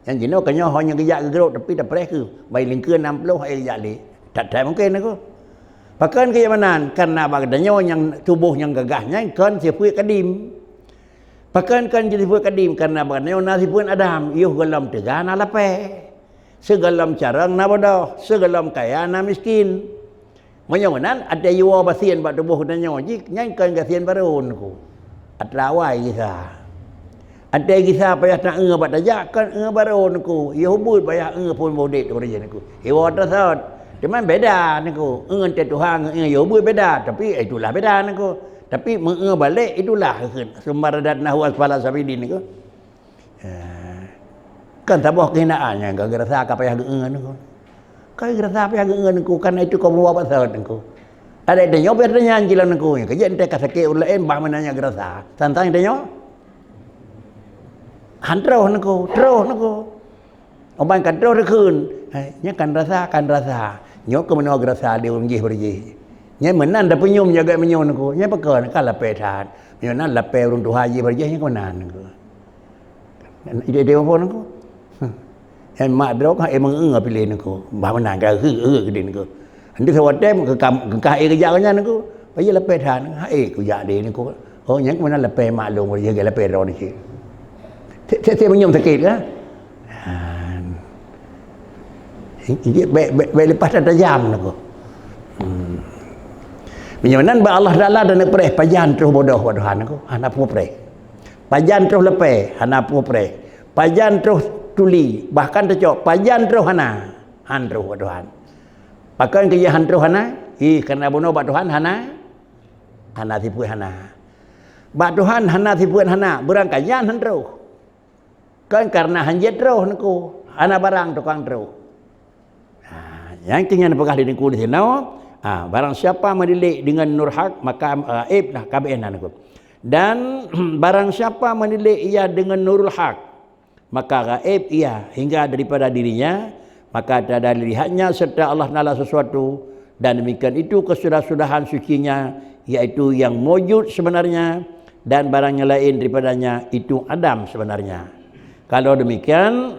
Nyang jinoe ka nyoe ho nyang geujak geugrob, tapi tapreh kheueh, bai lingkeue nam ploh hai geujak lé. That-that mungken Teungku. Pakon keu meunan? Karena bak geutanyoe nyang tuboh nyang gagah nyan kon sifeuet kadim. Pakon kon sifeuet kadim? Karena bak geutanyoe na sifeuet Adam, yoh gohlom teuga na lapée. Sigohlom carông na bodoh, sigohlom kaya na miskin. Meunyoe meunan, até jiwoe basien bak tuboh geutanyoe jih, nyan kon gasien barô Teungku. Atra awai gisa. Até gisa payah taeu bak tajak, kon eu barô Teungku. Yoh ubeut payah eu phon boh udép Teungku. Jiwoe atra sot. Teuma beda Teungku. Eu até tuha ngon eu yoh ubeut beda, tapi itulah beda Teungku. Tapi meu-eu balek itulah kheun. Tsumma radadnahu asfala safilin Teungku. Eh, kan saboh kehinaan nyang ka geurasa ka payah geueu Teungku. Ka geurasa payah geueu Teungku, karena itu kamoe bawa bak sot Teungku. Ada tanyoe biasa nyan jilan Teungku, keujeuet enteuk ka sakét ureueng laén bah meunan nyang geurasa. Tantang tanyoe han troh Teungku, troh Teungku. Oban ka troh dikheun, eh, nyan kan rasa, kan rasa. Nyoe keumeunyoe geurasa di ureueng jih beurjih. Nyan meunan tapeunyum jaga meunyoe Teungku. Nyan pakon ka lapée that. Meunyoe nan lapée ureueng tuha jih beurjih nyan keumeunang Teungku. Ide-ide apa Teungku? Hah. Nyan mak droe ka emang eu piléh Teungku. Bah meunan ka heu-heu keudeh Teungku. Nanti sawatée keukah, keukah ék geujak nyan Teungku. Payah lapée that, hai ék kujak deh Teungku. Oh, nyan keumeunang lapée mak lôn, ya lapée droe ni cit. Cit, cit, cit meunyoe sakét kan? Ha. Bèk, bèk, bèk leupah that tajam Teungku. Hmm. Meunyoe nan bak Allah Taala dan preh pajan troh bodoh bak Tuhan Teungku, hana peue preh. Pajan troh leupah, hana peue preh. Pajan troh tuli, bahkan teucok, pajan troh hana, han troh bak Tuhan. Pakon keu jih han troh hana? Ih, karena bunoe bak Tuhan hana, hana sifeuet hana. Bak Tuhan hana sifeuet hana, beurangkajan han troh. Kon karena han jeuet troh Teungku, hana barang tukang troh. Ha, nyang keu nyan peugah lé Teungku di sinoe, ha, barang siapa menilik dengan nur hak, maka gaib dah kabeh nan Teungku. Dan barang siapa menilik ia dengan nurul hak, maka gaib ia hingga daripada dirinya, maka tiada dilihatnya serta Allah Taala sesuatu, dan demikian itu kesudah-sudahan sucinya, yaitu yang mewujud sebenarnya, dan barang yang lain daripadanya itu adam sebenarnya. Kalau demikian,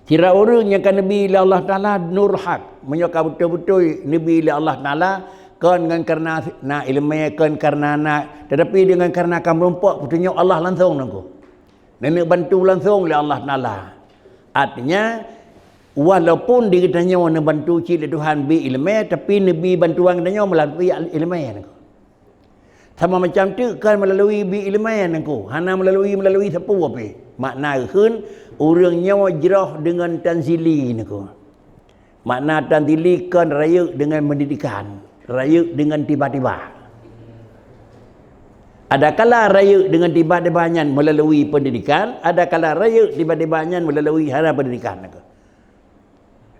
sira ureueng nyang ka neubi lé Allah Taala nur hak, meunyoe ka beutôi-beutôi neubi lé Allah Taala, kon ngon kareuna na ileumèe, kon kareuna na, tetapi dengan kareuna ka meurumpok peutunyok Allah langsung Teungku. Neuneuk bantu langsung lé Allah Taala. Artinya, walaupun di geutanyoe neubantu cit lé Tuhan bi ileumèe, tapi neubi bantuan geutanyoe meulalu ileumèe Teungku. Sama macam teuk kan meulalu bi ileumèe Teungku, hana meulalu, meulalu sapeue pih. Makna kheun ureueng nyoe jroh deungon tanzili Teungku. Makna tanzili kon rayeuk deungon pendidikan, rayeuk deungon tiba-tiba. Adakala rayeuk deungon tiba-tiba nyan meulalu pendidikan, adakala rayeuk tiba-tiba nyan meulalu hana pendidikan Teungku.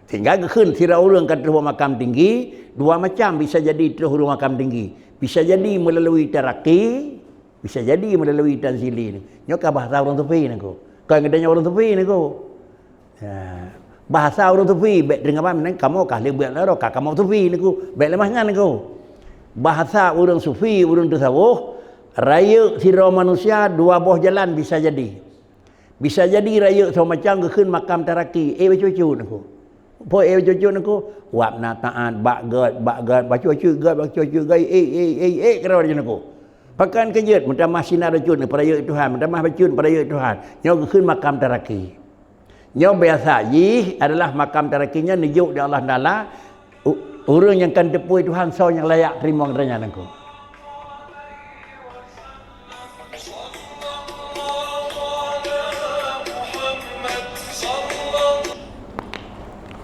Sehingga geukheun sira ureueng ka troh bak makam tinggi, dua macam bisa jadi troh ureueng makam tinggi. Bisa jadi meulalu taraki, bisa jadi meulalu tanzili. Nyoe ka bahasa ureueng sufi Teungku. Kon geutanyoe ureueng sufi Teungku. Ya. Bahasa ureueng sufi, bèk teurimong ban, kamoe ka lheueh buet lé droe, ka kamoe sufi Teungku. Bèk leumah nyan Teungku. Bahasa ureueng sufi, ureueng tasawuf, rayeuk sidroe manusia dua boh jalan bisa jadi. Bisa jadi rayeuk soe macam geukheun makam taraki, eh, bacut-bacut Teungku. Peue eh, bacut-bacut Teungku? Wab na taat, bak gèt, bak gèt, bacut-bacut gèt, bacut-bacut gèt, eh, eh, eh, eh, keudroe Teungku. Pakon keujeuet, meutamah sinan bacut, peurayeuk Tuhan, meutamah bacut, peurayeuk Tuhan. Nyoe geukheun makam taraki. Nyoe biasa jih adalah makam taraki nyan neujok di Allah Taala, u-, ureueng nyang ka teupeu Tuhan soe nyang layak teurimong droe nyan Teungku.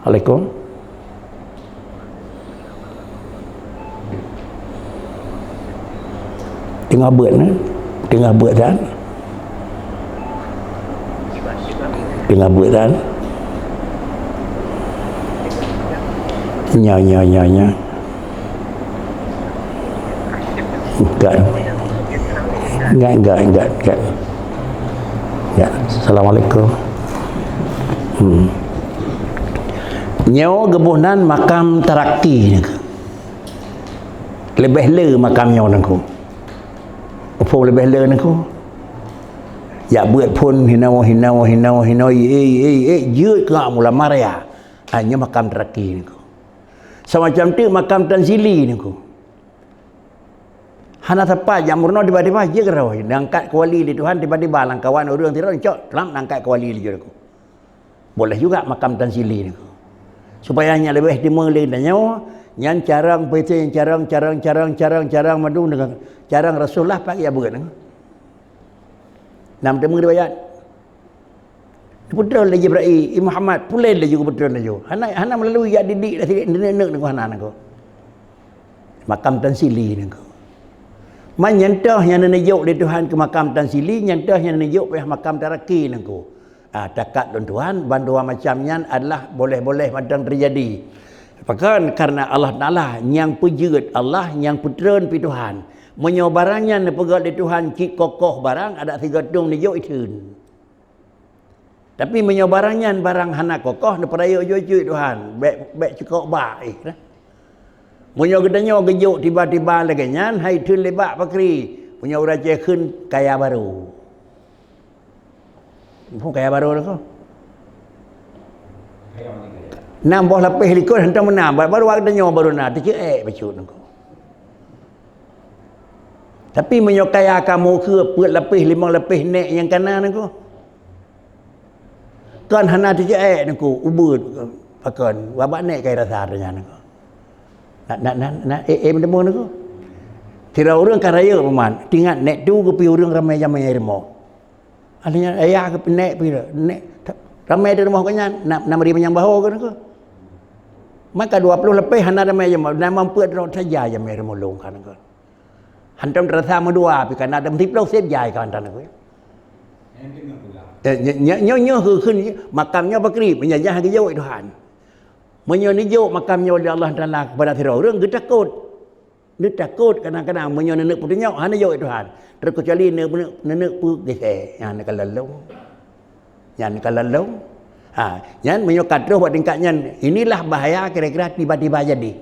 Assalamualaikum. Teungoh beuet, eh? Teungoh beuet that. Teungoh beuet that. Nyoe, nyoe, nyoe, nyoe. Enggak. Enggak, enggak, enggak, enggak. Enggak. Assalamualaikum. Hmm. Nyoe geuboh nan makam taraki. Leubeh le makam nyoe Teungku. Phôn leubeh le Teungku. Jak beuet phôn hinoe, hinoe, hinoe, hinoe, eh, eh, eh, jeuet keu mula maria. Ah, nyoe makam taraki Teungku. Samacam teuk makam tanzili Teungku. Hana sapat jak meurunoe tiba-tiba jeuet keudroe, neuangkat keu wali lé Tuhan tiba-tiba lam kawan ureueng sidroe cok, tram neuangkat keu wali laju Teungku. Boleh juga makam tanzili nyoe. Supaya nyan leubeh teuma lé tanyoe, nyan carông peuet, carông, carông, carông, carông, carông mandum deungon carông Rasulullah pakai abeuet nyoe. Nam teuma riwayat. Putroe lé Jibril, "Eh Muhammad, pulen laju, putroe laju." Hana, hana meulalu jak didik dah silik neuk-neuk nyoe hana nangko. Makam tanzili nangko. Man nyan toh nyang neujok lé Tuhan keu makam tanzili, nyan toh nyang neujok payah makam taraki nangko. Ah, takat lôn Tuhan, bandua macam nyan adalah boleh-boleh mantong teujadi. Pakon? Karena Allah Taala nyang peujeuet, Allah nyang peutreun pi Tuhan. Meunyoe barang nyan neupeugét lé Tuhan cit kokoh barang, adak sigoe tom neujok itheun. Tapi meunyoe barang nyan barang hana kokoh, neupeurayeuk jujui Tuhan, bék, bék cukôp bak, eh, nah. Meunyoe geutanyoe geujok tiba-tiba lagée nyan, hai theun lé bak pakri. Meunyoe ureuëng Aceh kheun kaya barô. Muphom kaya barô nangko. Nam boh lapéh likot hantom meunan, ba-, barô geutanyoe barô na, teuceuek bacut nangko. Tapi meunyoe kaya kamoe keu peuet lapéh, limong lapéh nek nyang kana nangko. Kon hana teuceuek nangko, ubeut pakon, babah nek kai rasa tanya nangko. Na, na, na, na, eh, eh, meuteumé nangko. Sidroe ureuëng ka rayeuk peuman, tingat nek tu geupi ureuëng ramé jamé rumoh. Akhirnya ayah geupi nek pi, nek ramé di rumoh geuh nyan, na, na meurimanyang bahô geuh nangko. Maka dua ploh lapéh hana ramé jamé, na mampu droe saja jamé rumoh lôn ka nangko. Hantom teurasa meudua, pi kana dam siplôh seb jai ka hantom nangko. Eh, nyo, nyo, nyo, nyo, kheun, kheun, makam nyoe pakri, meunyoe nyang geujok Tuhan. Meunyoe neujok makam nyoe lé Allah Taala keupada sidroe ureuëng, geutakot. Neutakot kadang-kadang meunyoe neuneuk peutunyok, hana jok Tuhan. Terkecuali neuneuk, neuneuk peugéh, nyan ka lôn lôn. Nyan ka lôn lôn. Ha, nyan meunyoe ka troh bak tingkat nyan, inilah bahaya kira-kira tiba-tiba jadi.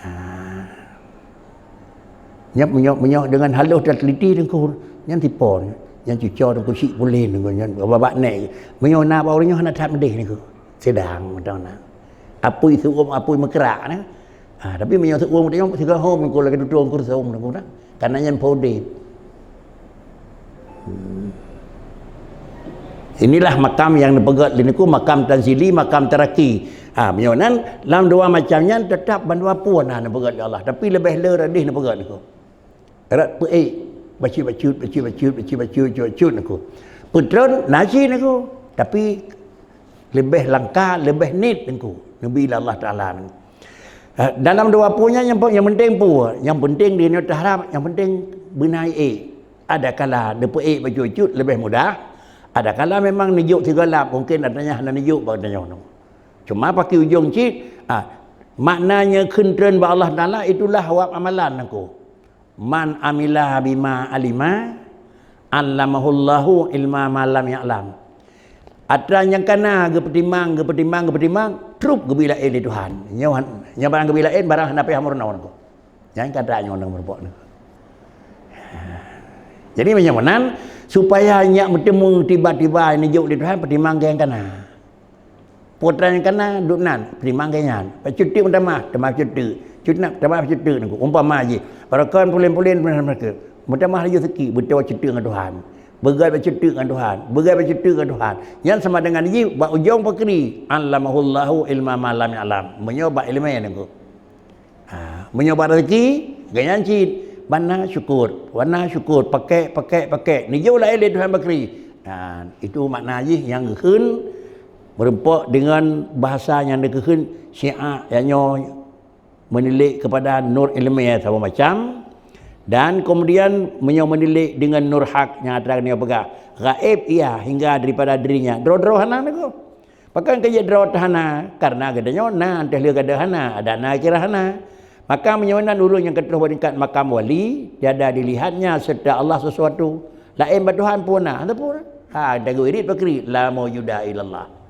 Ha. Nyoe, meunyoe, meunyoe deungon halôh dan teliti Teungku, nyan tipon, nyan cuco Teungku syiek pulen Teungku, nyan babah nek. Meunyoe na bak ureuëng nyoe hana that meudeh Teungku. Seudang mantong na. Apui seuuem, apui meukrak na. Ha, tapi meunyoe seuuem teunyong sigoe hom Teungku lagée tutong kursom Teungku na. Karena nyan po udeb. Hmm. Inilah makam nyang neupeugét lé Teungku, makam tanzili, makam taraki. Ha, meunyoe nan lam dua macam nyan teutap bandua pun na neupeugét lé Allah, tapi leubeh le radeh neupeugét Teungku. Rot peuék, bacut-bacut, bacut-bacut, bacut-bacut, bacut-bacut Teungku. Peutreun na cit Teungku, tapi leubeh langka, leubeh niet Teungku, neubi lé Allah Taala Teungku. Eh, dalam dua peue nyan nyang, nyang penting peue? Nyang penting di nyoe taharap, nyang penting beuna ék. Adakala neupeuék bacut-bacut leubeh mudah, adakala memang neujok sigoe lap, mungkin adanya hana neujok bak tanyoe. Cuma pakai ujong cit, ah, maknanya kheun treun bak Allah Taala itulah wab amalan Teungku. Man amila bima alima, allamahullahu ilma ma lam ya'lam. Atra nyang kana geupeutimang, geupeutimang, geupeutimang, trup geubi laén lé Tuhan. Nyoe han-, nyoe barang geubi laén, barang hana payah meurunoe Teungku. Nyan ka atra nyoe nyang meurumpok Teungku. Jadi meunyoe meunan, supaya nyak meuteumé tiba-tiba neujok lé Tuhan, peutimang nyang kana. Putra nyang kana duek nan, peutimang geuh nyan. Bacut teuk meutamah, tamah bacut teuk. Cut nan, tamah bacut teuk Teungku. Umpama jih, barokon pulen-pulen, meutamah laju seuki, beutôi bacut teuk ngon Tuhan. Beugét bacut teuk ngon Tuhan. Beugét bacut teuk ngon Tuhan. Nyan sama dengan jih bak ujong pakri, allamahullahu ilma ma lam ya'lam. Meunyoe bak ileumèe Teungku. Ha, meunyoe bak rezeki, geuh nyan cit, bana syukur, bana syukur, pakèk, pakèk, pakèk. Neujok laén lé Tuhan bakri. Dan itu makna jih nyang geukheun meurumpok deungon bahasa nyang geukheun syiah, yang nyoe meunilik kepada nur ilmiah saboh macam. Dan kemudian meunyoe meunilik deungon nur hak nyang atra nyoe peugah, gaib ia hingga daripada dirinya. Droe-droe hana Teungku. Pakon keu jeuet droe hana? Karena geutanyoe na, teuh lheueh gadôh hana, adak na kira hana. Maka meunyoe nan ureuëng nyang ka troh bak tingkat makam wali, tiada dilihatnya serta Allah sesuatu. Laén bak Tuhan pun na, hana pun. Ha, dagu irit pakri, la maujuda illallah.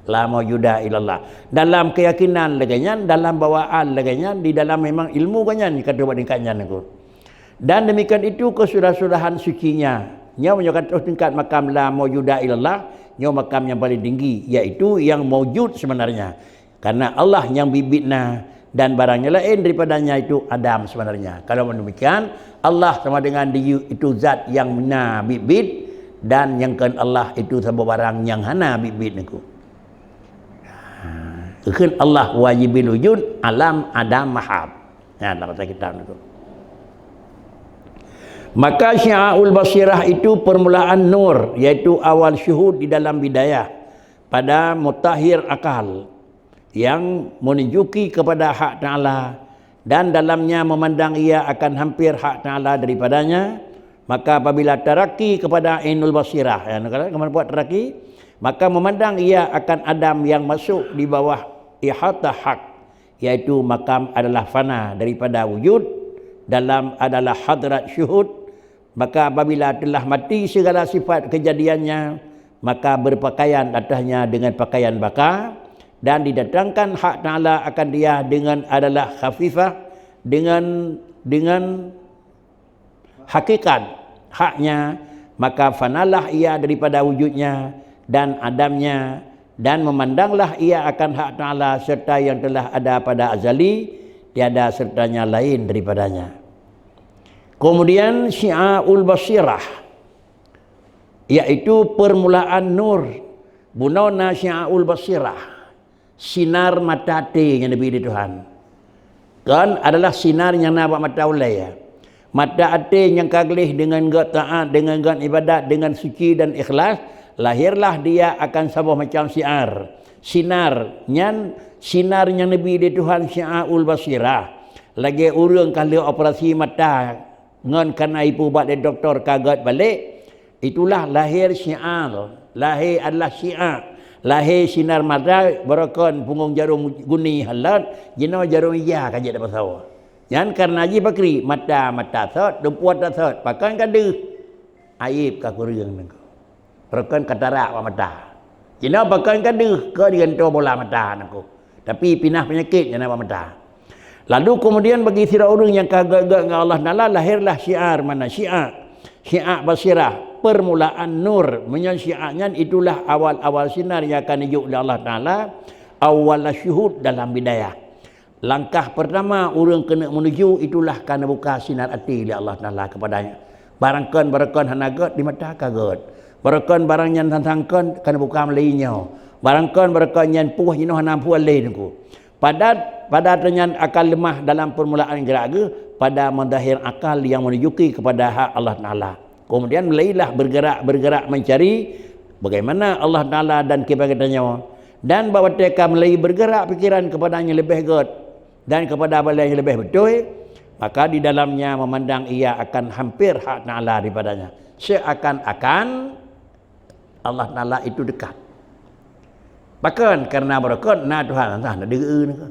La maujuda illallah. Dalam keyakinan lagée nyan, dalam bawaan lagée nyan, di dalam memang ilmu geuh nyan ka troh bak tingkat nyan Teungku. Dan demikian itu kesudah-sudahan sucinya. Nyoe meunyoe ka troh tingkat makam la maujuda illallah, nyoe makam nyang paling tinggi, yaitu yang maujud sebenarnya. Karena Allah nyang biet-biet na, dan barang nyang laén daripadanya itu adam sebenarnya. Kalau demikian, Allah sama dengan di-, itu zat nyang na biet-biet, Dan nyang kheun Allah itu saboh barang nyang hana biet-biet Teungku. Ha, kheun Allah wajibil wujud alam adam mahab. Nyan lam bahasa kitab Teungku. Maka syi'aul basirah itu permulaan nur, yaitu awal syuhud di dalam bidayah pada mutahhir akal, yang menunjuki kepada hak Ta'ala, dan dalamnya memandang ia akan hampir hak Ta'ala daripadanya, maka apabila taraki kepada ainul basirah, ya, kemana buat taraki, maka memandang ia akan adam yang masuk di bawah ihatah hak, yaitu makam adalah fana daripada wujud, dalam adalah hadrat syuhud, maka apabila telah mati segala sifat kejadiannya, maka berpakaian atasnya dengan pakaian baka, dan didatangkan hak Ta'ala akan dia dengan adalah khafifah, dengan, dengan hakikat haknya, maka fanalah ia daripada wujudnya dan adamnya, dan memandanglah ia akan hak Ta'ala serta yang telah ada pada azali, tiada sertanya lain daripadanya. Kemudian syi'aul basirah, yaitu permulaan nur. Bunoe na syi'aul basirah, sinar mata até nyang neubi lé Tuhan. Kan adalah sinar nyang na bak mata ulée, ya. Mata até nyang ka gleh deungon gét taát, deungon gét ibadat, deungon suci dan ikhlas, lahirlah dia akan saboh macam syiar. Sinar nyan, sinar nyang neubi lé Tuhan syi'aul basirah. Lagée ureuëng ka lheueh operasi mata ngon kana ipeubat lé doktor ka gét balek, itulah lahé syiar. Lahé adalah syiar. Lahé sinar mata, barokon punggong jarôm guni halot, jinoe jarôm ija ka jeuet dapat sawa. Nyan kareuna jih pakri, mata, mata sot, teumpuan tasot, pakon ka deuh. Aib ka kureueng nangko. Rukon katarak bak mata. Jinoe pakon ka deuh, ka digantoe bola mata nangko. Tapi pinah peunyakét nyang na bak mata. Lalu kemudian bagi sidroe ureuëng nyang ka gét-gét ngon Allah Taala, lahirlah syiar, mana syiar. Syiar basirah, permulaan nur. Meunyoe syiar nyan itulah awal-awal sinar nyang akan neujok lé Allah Taala, awal syuhud dalam bidayah. Langkah pertama ureuëng keuneuk meunuju itulah ka neubuka sinar até lé Allah Taala keupadanya. Barang kon, barang kon hana gét, di mata ka gét. Barang kon, barang nyan sang-sang kon ka neubuka meulayeue nyoe. Barang kon, barang kon nyan puih jinoe hana puih lé nangko. Pada, pada teunyan akan leumah dalam permulaan gerak geuh pada mazahir akal yang menunjuki kepada hak Allah Taala. Kemudian mulailah bergerak-bergerak mencari bagaimana Allah Taala dan kiban geutanyoe. Dan bak watée ka mulai bergerak pikiran kepada nyang leubeh gét dan kepada balée nyang leubeh beutôi, maka di dalamnya memandang ia akan hampir hak Taala daripadanya. Seakan-akan Allah Taala itu dekat. Pakon? Karena barokon na Tuhan, entah na deueu nangko.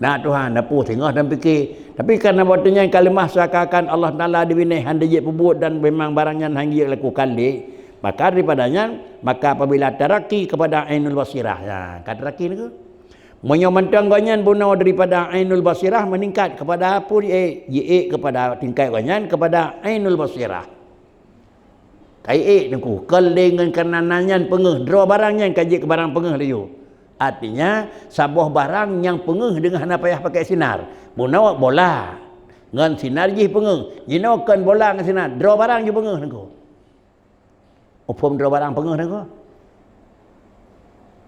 Na Tuhan, na peue singoh dan pike. Tapi karena waktu nyan ka leumah seakan-akan Allah Taala dibinéh hana jeuet peubuet dan memang barang nyan hana jeuet lakukan lé, maka daripada nyan, maka apabila taraki kepada ainul basirah, ya, ka taraki nangko. Meunyoe mantong gobnyan bunoe daripada ainul basirah meningkat kepada pun, eh, jiék kepada tingkat gobnyan kepada ainul basirah. Ka ék nangko, kon lé ngon kareuna na nyan peungeuh, droe barang nyan ka jeuet keu barang peungeuh laju. Artinya, saboh barang nyang peungeuh deungon hana payah pakai sinar. Bunoe bola, ngon sinar jih peungeuh. Jinoe kon bola ngon sinar, droe barang jih peungeuh nangko. Muphom droe barang peungeuh nangko?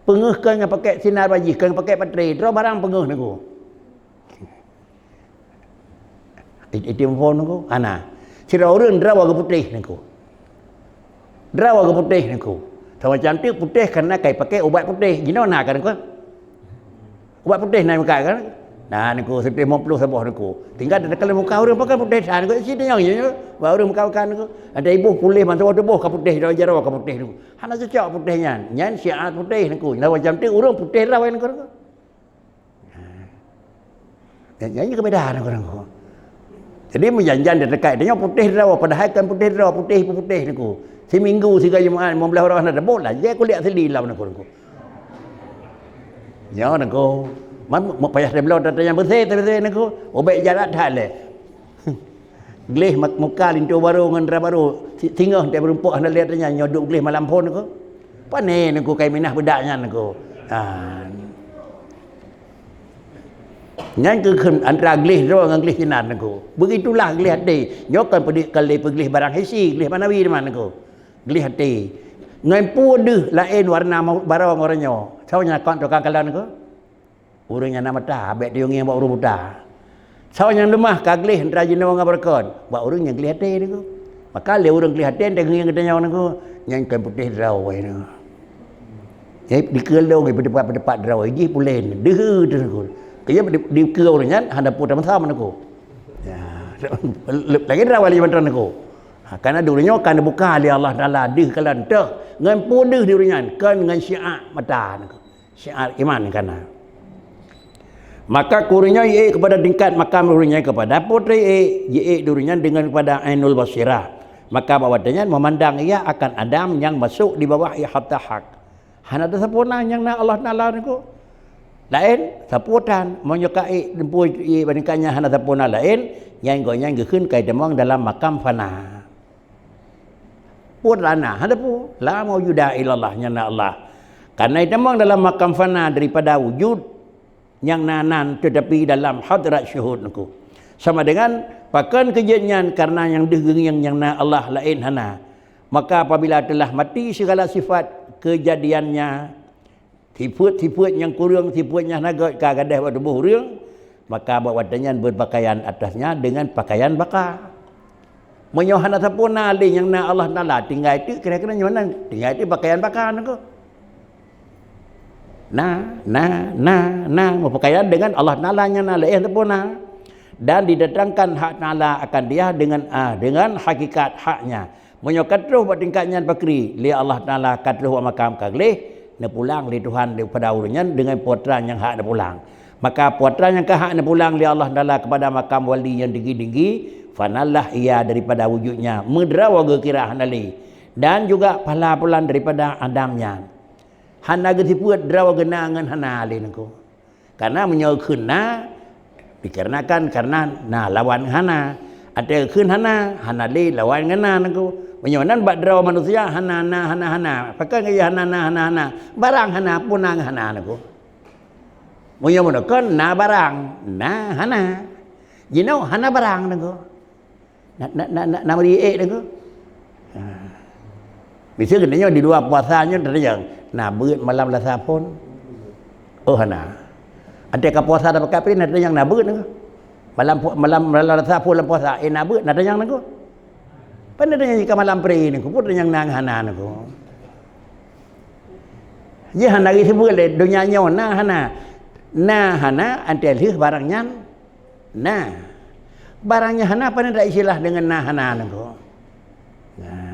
Peungeuh kon nyang pakai sinar bajih, kon nyang pakai baterai, droe barang peungeuh nangko. It-, item phon nangko? Hana. Sidroe ureuëng droe geuputéh nangko. Droe geuputéh nangko. Sama cantik putéh karena kai pakai ubat putéh. Jinoe na ka nangko? Ubat putéh na muka kan? Nah, nangko, seuteh limong ploh saboh nangko. Tinggai takalon muka ureuëng pakai putéh that nangko. Isi tanyong je nangko. Bak ureuëng muka-muka nangko. Ada iboh puléh mantong tuboh ka putéh, jaroe ka putéh nangko. Hana cocok putéh nyan. Nyan syiar putéh nangko. Nah, macam tu ureuëng putéh lah nangko. Nyan, nyan keubeudaan nangko. Jadi meujanjan di teukai tanyoe putéh droe, padahai kan putéh droe, putéh peuputéh nangko. Siminggu sigoe Jumat, limong blaih uroe hana teuboh, lajée kuliek asli lam nangko. Nyoe nangko. Man, meupayah teuh bloe, teuh nyang beuseh, teuh beuseh nangko. Ubek jarak that lé. Gleh mak-, muka linto barô ngon dara barô. Si-, singoh teuh meurumpok hana lé teuh nyan, nyoe duek gleh malam phon nangko. Pané nangko kai minah beudak nyan nangko. Ha. Nyan keuh antara gleh droe ngon gleh sinan nangko. Begitulah gleh até. Nyoe kan peudik kali peugleh barang hisi, gleh manawi teuma nangko. Gleh até. Ngon peue deuh laén warna mau-, barô ngon uroe nyoe. Soe nyang kon tukang kalon keuh? Ureuëng nyang na mata, bék tayue ngieng bak ureuëng buta. Soe nyang leumah ka gleh antara jinoe ngon beureukat, bak ureuëng nyang gleh até nyoe. Maka lé ureuëng gleh até, ngieng geutanyoe nyoe, nyan kon putéh droe nyoe. Nyan dikeue lôn, peudepat-peudepat droe, jih pulen, deuh teuh nyoe. Keu di, dikeue ureuëng nyan, hana peue tamasa nyoe. Ya, lagée droe lé mantong nyoe. Ha, karena donya nyoe ka neubuka lé Allah Taala deuh kalon teuh, ngon peue deuh di ureuëng nyan, kon ngon syiar mata nyoe. Syiar iman kana. Maka keu ureuëng nyoe jiék keupada tingkat makam ureuëng nyan keupada putéh ék, jiék di ureuëng nyan deungon keupada ainul basirah. Maka bak watée nyan meumandang ia akan Adam nyang masôk di bawah ia hatta hak. Hana teusampurna nyang na Allah Taala nyoe. Laén, sapeue tan, meunyoe ka ék, teumpeue ék bandingkan nyang hana sampurna laén, nyan gobnyan geukheun ka itamong dalam makam fana. Peue lana, hana peue. La maujuda illallah, nyang na Allah. Karena itamong dalam makam fana daripada wujud nyang na nan, tetapi dalam hadrat syuhud nyoe. Sama dengan pakon keujeuet nyan, karena nyang deuh geungieng nyang na Allah laén hana. Maka apabila telah mati segala sifat kejadiannya, sifeuet-sifeuet nyang kureueng, sifeuet nyang hana gét ka gadôh bak tuboh ureuëng, maka bak watée nyan beupakaian atasnya deungon pakaian baka. Meunyoe hana sampurna lé nyang na Allah Taala, tinggai teuk kira-kira nyoe nan, tinggai teuk pakaian baka nyoe. Na, na, na, na, meupakaian deungon Allah Taala nyang na lé sampurna. Dan didatangkan hak Taala akan dia dengan, ah, dengan hakikat haknya. Meunyoe ka troh bak tingkat nyan pakri, lé Allah Taala ka troh bak makam ka gleh, neupulang lé Tuhan daripada ureuëng nyan deungon putra nyang hak neupulang. Maka putra nyang ka hak neupulang lé Allah Taala keupada makam wali nyang tinggi-tinggi, fanalah ia daripada wujudnya, meudroe geukira hana lé. Dan juga phala pulang daripada Adam nyan. Hana geusifeuet droe geuna ngon hana lé nyoe. Karena meunyoe kheun na, dikarenakan karena na lawan hana. Ateueh kheun hana, hana lé lawan ngon na nyoe. Meunyoe nan bak droe manusia hana, na, hana, hana. Pakon gaya hana, na, hana, hana. Barang hana, peue na ngon hana nyoe. Meunyoe meunan kon na barang, na hana. Jinoe hana barang nyoe. Na, na, na, na, na meuri ék nyoe. Ha. Miseue geutanyoe di luwa puasa nyoe tatanyong, na beuet malam Selasa phon? Oh, hana. Até ka puasa tapeugah pih na tatanyong na beuet nyoe. Malam pu-, malam, malam Selasa phon lam puasa, eh, na beuet na tatanyong nyoe. Pane tatanyong ka malam pre nyoe, peue tatanyong na hana nyoe. Jih hana geuseubuet lé donya nyoe na hana. Na hana, até lheueh barang nyan na. Barang nyang hana pane ta istilah deungon na hana nyoe. Nah.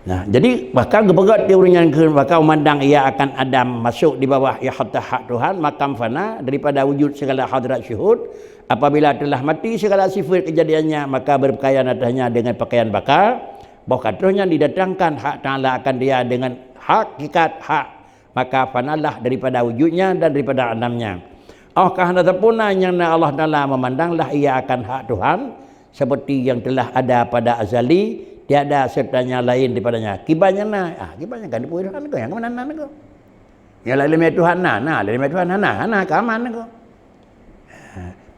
Nah, jadi bahkan geupeugét di ureuëng nyan keu maka memandang ia akan Adam masuk di bawah ia hatta hak Tuhan, makam fana daripada wujud segala hadrat syuhud. Apabila telah mati segala sifat kejadiannya, maka berpakaian atasnya dengan pakaian baka. Boh ka troh nyan didatangkan hak Taala akan dia dengan hakikat hak. Maka fanalah daripada wujudnya dan daripada adamnya. Oh ka hana sampurna nyang na Allah Taala, memandanglah ia akan hak Tuhan, seperti yang telah ada pada azali, tiada sertanya lain daripadanya. Kiban nyang na, ah, kiban nyang ka dipeugah Tuhan keu nyang keunan nan keu. Nyang laén leumé Tuhan na, na, leumé Tuhan hana, hana ka aman keu.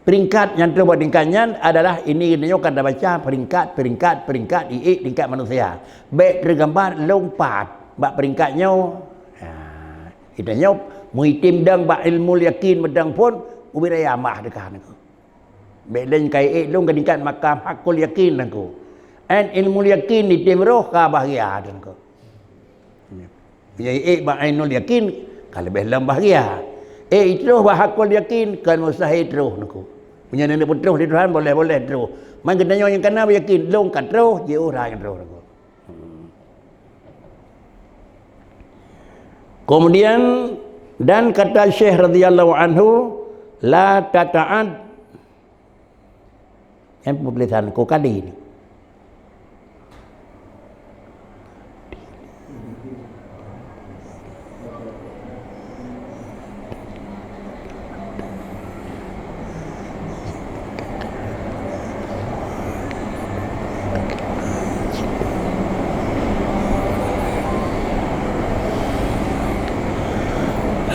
Peringkat nyang troh bak tingkat nyan adalah ini geutanyoe ka tabaca peringkat, peringkat, peringkat, iék tingkat manusia. Bék teugambar lôn pat bak peringkat nyoe. Ha, geutanyoe meuitem dang bak ilmu yakin meudang phon ubit raya mah teuka nangku. Bék lôn ka iék lôn ka tingkat makam hakul yakin nangku. An ilmu yakin item roh ka bahgia nangku. Meunyoe ék bak ainul yakin, ka leubeh lom bahgia. Ék troh bak hakul yakin, kon mustahil troh nangku. Meunyoe na neupeutroh lé Tuhan, boleh-boleh troh. Man geutanyoe nyang kana yakin, lôn ka troh, jiôh ra nyang troh nangku. Kemudian, dan kata Syekh radhiyallahu anhu, la tata'ad Nyan peue tulésan ko kali ni.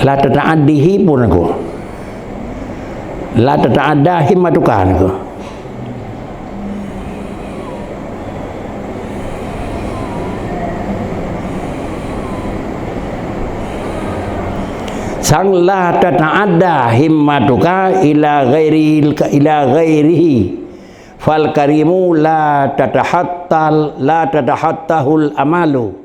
La tata'addihi pun aku. La tata'adda himmatuka nyoe. Sang la tata'adda himmatuka ila ghairil, ila ghairihi. Fal karimu la tatahattal, la tatahattahul amalu.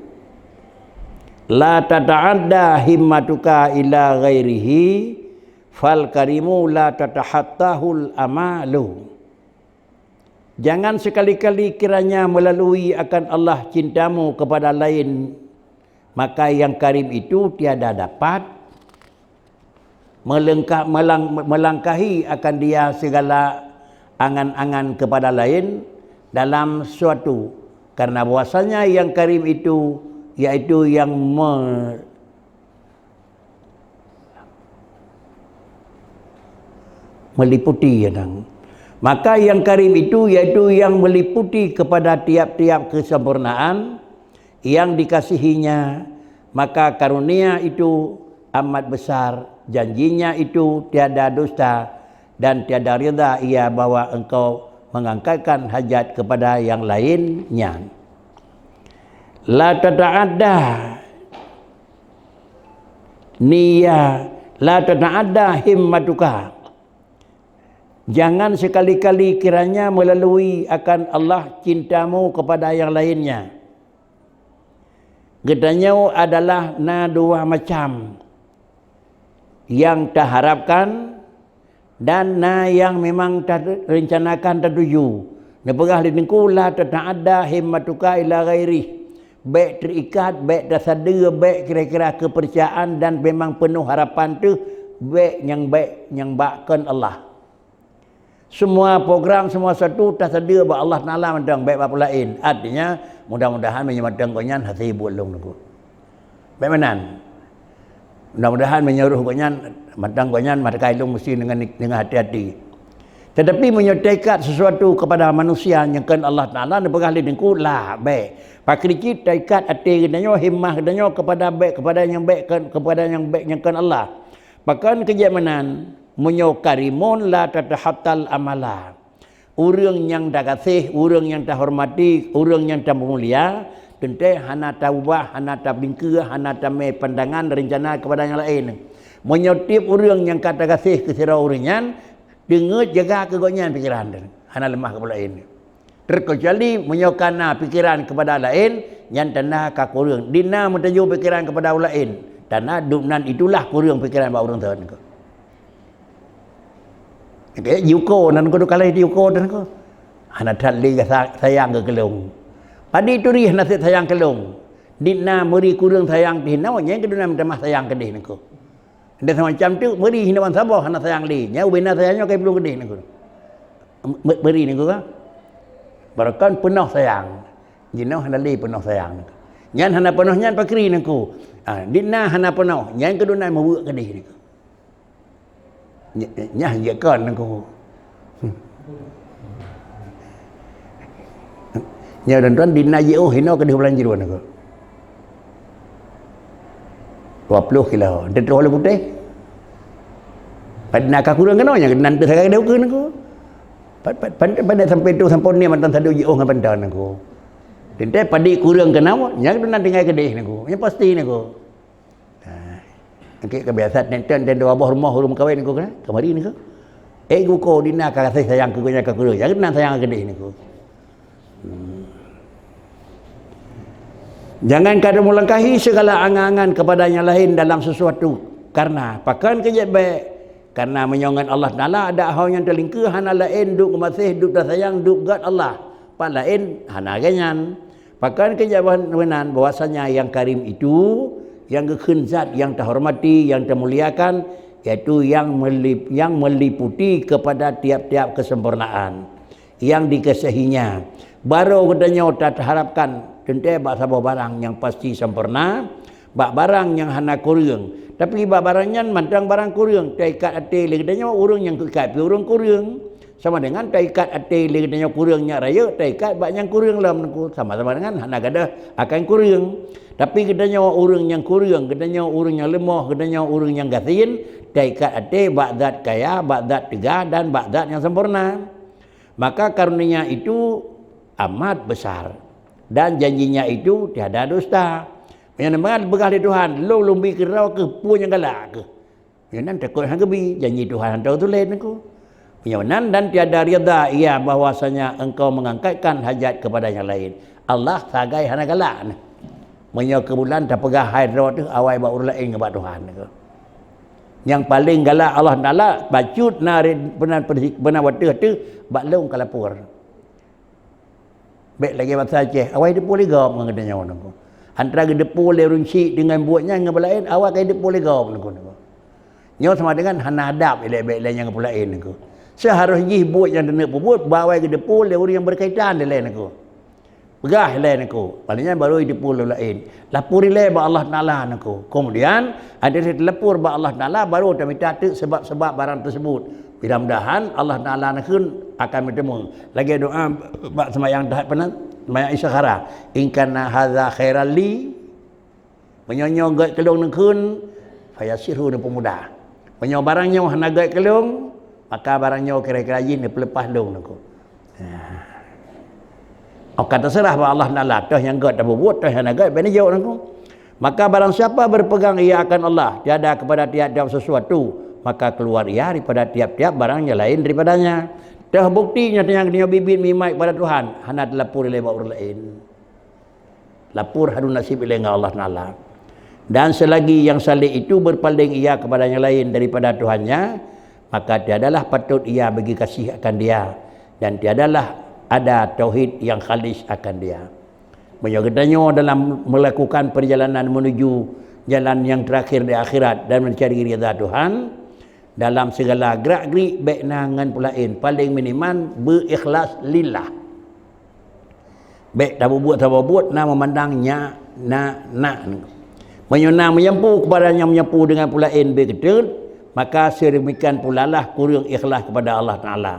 La tata'adda himmatuka ila ghairihi, fal karimu la tatahattahul amalu. Jangan sekali-kali kiranya melalui akan Allah cintamu kepada lain, maka yang karim itu tiada dapat melengka-, melang-, melangkahi akan dia segala angan-angan kepada lain dalam sesuatu, karena bahwasanya yang karim itu yaitu yang me-, meliputi, ya, dang. Maka yang karim itu yaitu yang meliputi kepada tiap-tiap kesempurnaan yang dikasihinya, maka karunia itu amat besar, janjinya itu tiada dusta, dan tiada rida ia bahwa engkau mengangkatkan hajat kepada yang lainnya. La tata'adda niyya, la tata'adda himmatuka. Jangan sekali-kali kiranya melalui akan Allah cintamu kepada yang lainnya. Geutanyoe adalah na dua macam yang taharapkan dan na yang memang tarencanakan tatuju. Neupeugah lé Teungku, la tata'adda himmatuka ila ghairih. Bék teuikat, bék tasadeue, bék kira-kira keupeurcayaan dan memang peunoh harapan teuh bék nyang bék nyang bak kon Allah. Semua program, semua sesuatu tasadeue bak Allah Taala mantong, bék bak peulaén. Artinya, mudah-mudahan meunyoe mantong gobnyan hase buet lôn Teungku. Bék meunan. Mudah-mudahan meunyoe roh gobnyan, mantong gobnyan, maka ilôn mesti deungon, deungon hati-hati. Tetapi meunyoe teuikat sesuatu kepada manusia nyang kon Allah Taala, neupeugah lé Teungku, la, bék. Pakri cit teuikat até geutanyoe, himmah geutanyoe kepada bék, kepada nyang bék, ke-, kepada nyang bék nyang kon Allah. Pakon keu jeuet meunan, meunyoe karimun la tatahattal amala. Ureuëng nyang tagaséh, ureuëng nyang tahormati, ureuëng nyang tamulia, teuntée hana taubah, hana tabingkeue, hana tamé pandangan reuncana keupada nyang laén. Meunyoe tieb ureuëng nyang ka tagaséh keu sidroe ureuëng nyan, deungeut jaga keu gobnyan pikeran, hana leumah keu laén. Terkecuali meunyoe ka na pikeran keupada laén, nyan tanda ka kureueng. Di na meutuju pikeran keupada ureuëng laén, tanda dum nan itulah kureueng pikeran bak ureuëng thon. Oke, jiuko nan kudu kalai jiuko dan ko. Hana that lé sa-, sayang keu keulong. Padi turi hana sép sayang keulong. Di na meuri kureueng sayang di na, nyang keudua na meutamah sayang keudeh nangko. Ada semacam tu, meuri hina wan saboh hana sayang lé. Nya ubena sayang nyoe kai belum keudeh nangko. Me-, meuri nangko ka. Barokan peunoh sayang. Jinoe hana lé peunoh sayang. Nyan hana peunoh nyan pakri nangko. Ha, di na hana peunoh, nyang keudua na meuweuk keudeh nangko. Ny-, nyah jeuet kon nangko. Nyoe dan tuan di na jiôh hinoe keudeh bulan jeuet nangko. Dua puluh kilo, di troh le putéh. Pada na ka kureueng keunoe nyang nan teusagai deuh keu nangko. Pad-, pad-, pad-, pada sampai tu sampoe ni mantong sadu jiôh ngon panton nangko. Teuntée padi kureueng keunoe, nyang tu nan tinggai keudeh nangko. Nyang pasti nangko. Ha. Oke, kebiasaan nenten dan dua boh rumoh ureuëng kawin nangko kan? Kamari nangko. Eh, guko di na ka kasih sayang keu geunya ka kureueng. Jangan nan sayang keudeh nangko. Hmm. Jangan kamu langkahi segala angan-angan kepada yang lain dalam sesuatu. Karena pakon keu jeuet bék? Karena meunyoe ngon Allah Taala ada hal nyang teulingkeue hana laén duek meumaséh, duek tasayang, duek gét Allah. Pat laén hana lagée nyan. Pakon keu jeuet meunan bahwasanya yang karim itu, yang geukheun zat yang tahormati, yang tamuliakan, yaitu yang melip-, yang meliputi kepada tiap-tiap kesempurnaan yang dikasihinya. Barô geutanyoe ta-, taharapkan teuntée bak saboh barang nyang pasti sampoereuna, bak barang nyang hana kureueng. Tapi bak barang nyan mantong barang kureueng, taikat até lé geutanyoe ureuëng nyang ikat pih ureuëng kureueng. Sama dengan taikat até lé geutanyoe kureueng nyak rayeuk, taikat bak nyang kureueng lom nangko, sama-sama dengan hana gadôh akan kureueng. Tapi geutanyoe ureuëng nyang kureueng, geutanyoe ureuëng nyang leumoh, geutanyoe ureuëng nyang gasien, taikat até bak zat kaya, bak zat teuga, dan bak zat nyang sampoereuna. Maka karunia itu amat besar, dan janjinya itu tiada dusta. Meunyoe neupeugah lé Tuhan, "Lôn, lôn bri keudroe keuh peue nyang galak keuh." Nyoe nan takot hana geubi, janji Tuhan hana teutuléh Teungku. Meunyoe nan dan tiada rida ia bahwasanya engkau mengangkatkan hajat kepada yang lain. Allah sagai hana galak neh. Meunyoe keu bulan tapeugah hai droe teuh awai bak ureuëng laén ngon bak Tuhan Teungku. Nyang paleng galak Allah Taala bacut na ri-, beuna, beuna wateuh teuh bak lôn ka lapor. Bék lagée basa Aceh, awai deupeu lé gob ngon geutanyoe Teungku. Antara geudeupeu lé ureuëng syiek deungon buet nyan ngon bak laén, awai ka deupeu lé gob Teungku. Nyoe sama dengan hana adab ilée bék lé nyang peulaén Teungku. Seuharôh jih buet nyang taneuk peubuet bak awai geudeupeu lé ureuëng nyang berkaitan dilée Teungku. Peugah ilée Teungku. Paléng nyan baru deupeu lé laén. Lapor ilée bak Allah Taala Teungku. Kemudian, ada teulapor bak Allah Taala baru tamita teuk sebab-sebab barang tersebut. Mudah-mudahan Allah Taala neukheun akan meuteumé. Lagée doa bak seumayang tahajud peunan, seumayang istikharah. In kana hadza khairan li, meunyoe nyoe gét keu lôn neukheun, fayassirhu neupeumudah. Meunyoe barang nyoe hana gét keu lôn, maka barang nyoe kira-kira jih neupeuleupah lôn Teungku. Nah. Oka teuseurah bak Allah Taala, toh nyang gét tapeubuet, toh nyang hana gét bék neujok Teungku. Maka barang siapa berpegang ia akan Allah, tiada kepada tiap-tiap sesuatu, maka keluar ia daripada tiap-tiap barang yang lain daripadanya. Toh bukti nyata nyang nyoe biet-biet meuiman kepada Tuhan, hana teulapor ilée bak ureuëng laén. Lapor hana nasib ilée ngon Allah Taala. Dan selagi yang salik itu berpaling ia kepada yang lain daripada Tuhannya, maka tiadalah patut ia bagi kasih akan dia, dan tiadalah ada tauhid yang khalis akan dia. Meunyoe geutanyoe dalam melakukan perjalanan menuju jalan yang terakhir di akhirat dan mencari ridha Tuhan, dalam segala gerak-gerik bék na ngon peulaén, paléng minimal beu ikhlas lillah. Bék tabubuet saboh buet na meumandang nyak, na, na. Meunyoe na meunyapu kepada nyang meunyapu deungon peulaén bék geuteut, maka seudemikian pulalah kureueng ikhlas kepada Allah Taala.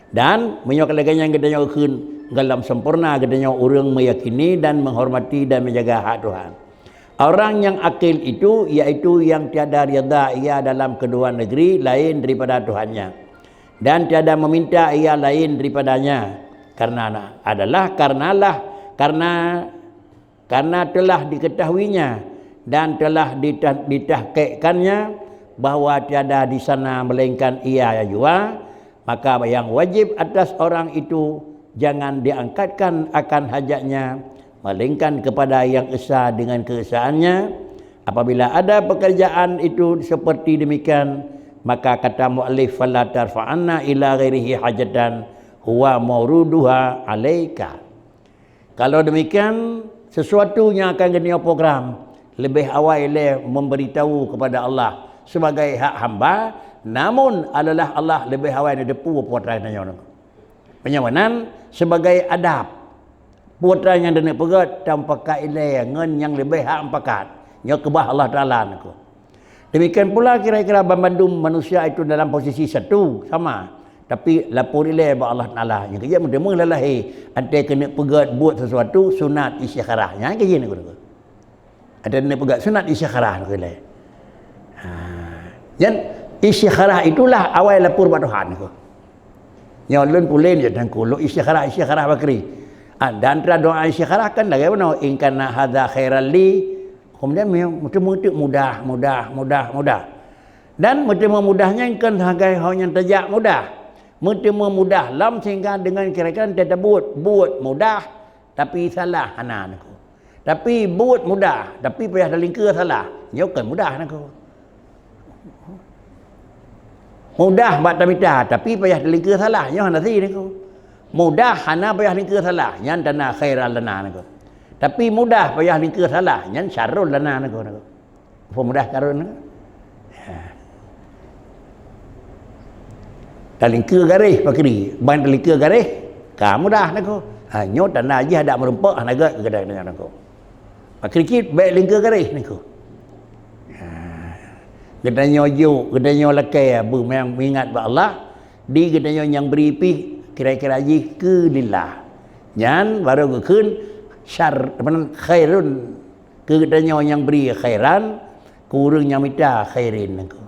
Dan meunyoe ka lagée nyan geutanyoe kheun gohlom sempurna geutanyoe ureuëng meuyakini dan menghormati dan menjaga hak Tuhan. Orang yang akil itu, yaitu yang tiada rida ia dalam kedua negeri lain daripada Tuhannya, dan tiada meminta ia lain daripadanya, karena adalah karenalah karena karena telah diketahuinya dan telah ditah-, ditahkikkannya bahwa tiada di sana melainkan ia jua, maka yang wajib atas orang itu jangan diangkatkan akan hajatnya, melainkan kepada yang esa dengan keesaannya. Apabila ada pekerjaan itu seperti demikian, maka kata muallif, "Fala tarfa'anna ila ghairihi hajatan huwa mauruduha alaika." Kalau demikian, sesuatu nyang akan geutanyoe program, leubeh awai lé memberitahu kepada Allah sebagai hak hamba, namun adalah Allah leubeh awai neuteupeue peue nyang geutanyoe. Meunyoe meunan, sebagai adab, peue nyang taneuk peugét, tamupakat ilée ngon nyang leubeh hak mupakat. Nyoe keubah Allah Taala Teungku. Demikian pula kira-kira banmandum manusia itu dalam posisi satu, sama. Tapi lapor ilée bak Allah Taala. Nyang keujeuet meuteumé lalahé, até keuneuk peugét buet sesuatu, sunat istikharah. Nyan keujeuet Teungku. Até keuneuk peugét sunat istikharah Teungku ilée. Ha. Nyan istikharah itulah awai lapor bak Tuhan Teungku. Nyoe lôn pulen ya Teungku, lôn istikharah, istikharah bakri. Ah, dan antara doa istikharah kan lagée bunoe, "In kana hadza khairan li." Kemudian meuteumé teuk mudah, mudah, mudah, mudah. Dan meuteumé mudah nyan kon sagai ho nyang tajak mudah. Meuteumé mudah lom sehingga deungon kira-kira teutabeuet, buet mudah, tapi salah hana Teungku. Tapi buet mudah, tapi payah talingkeue salah. Nyoe kon mudah Teungku. Mudah bak tamita, tapi payah talingkeue salah. Nyoe hana si Teungku. Mudah hana payah lingkeue salah, nyan tanda khairan lana Teungku. Tapi mudah payah lingkeue salah, nyan syarrul lana Teungku. Apa mudah syarrul Teungku? Ha. Talingkeue garéh pakri, ban talingkeue garéh, ka mudah Teungku. Ha, nyoe tanda jih adak meurumpok hana gét keu geutanyoe Teungku. Pakri cit bék lingkeue garéh Teungku. Ha. Geutanyoe jok, geutanyoe lakée beumeungat bak Allah, di geutanyoe nyang bri pih kira-kira jih keu lillah. Nyan barô geukheun syar-, apa nan, khairun, keu geutanyoe nyang bri khairan, keu ureuëng nyang mita khairin Teungku.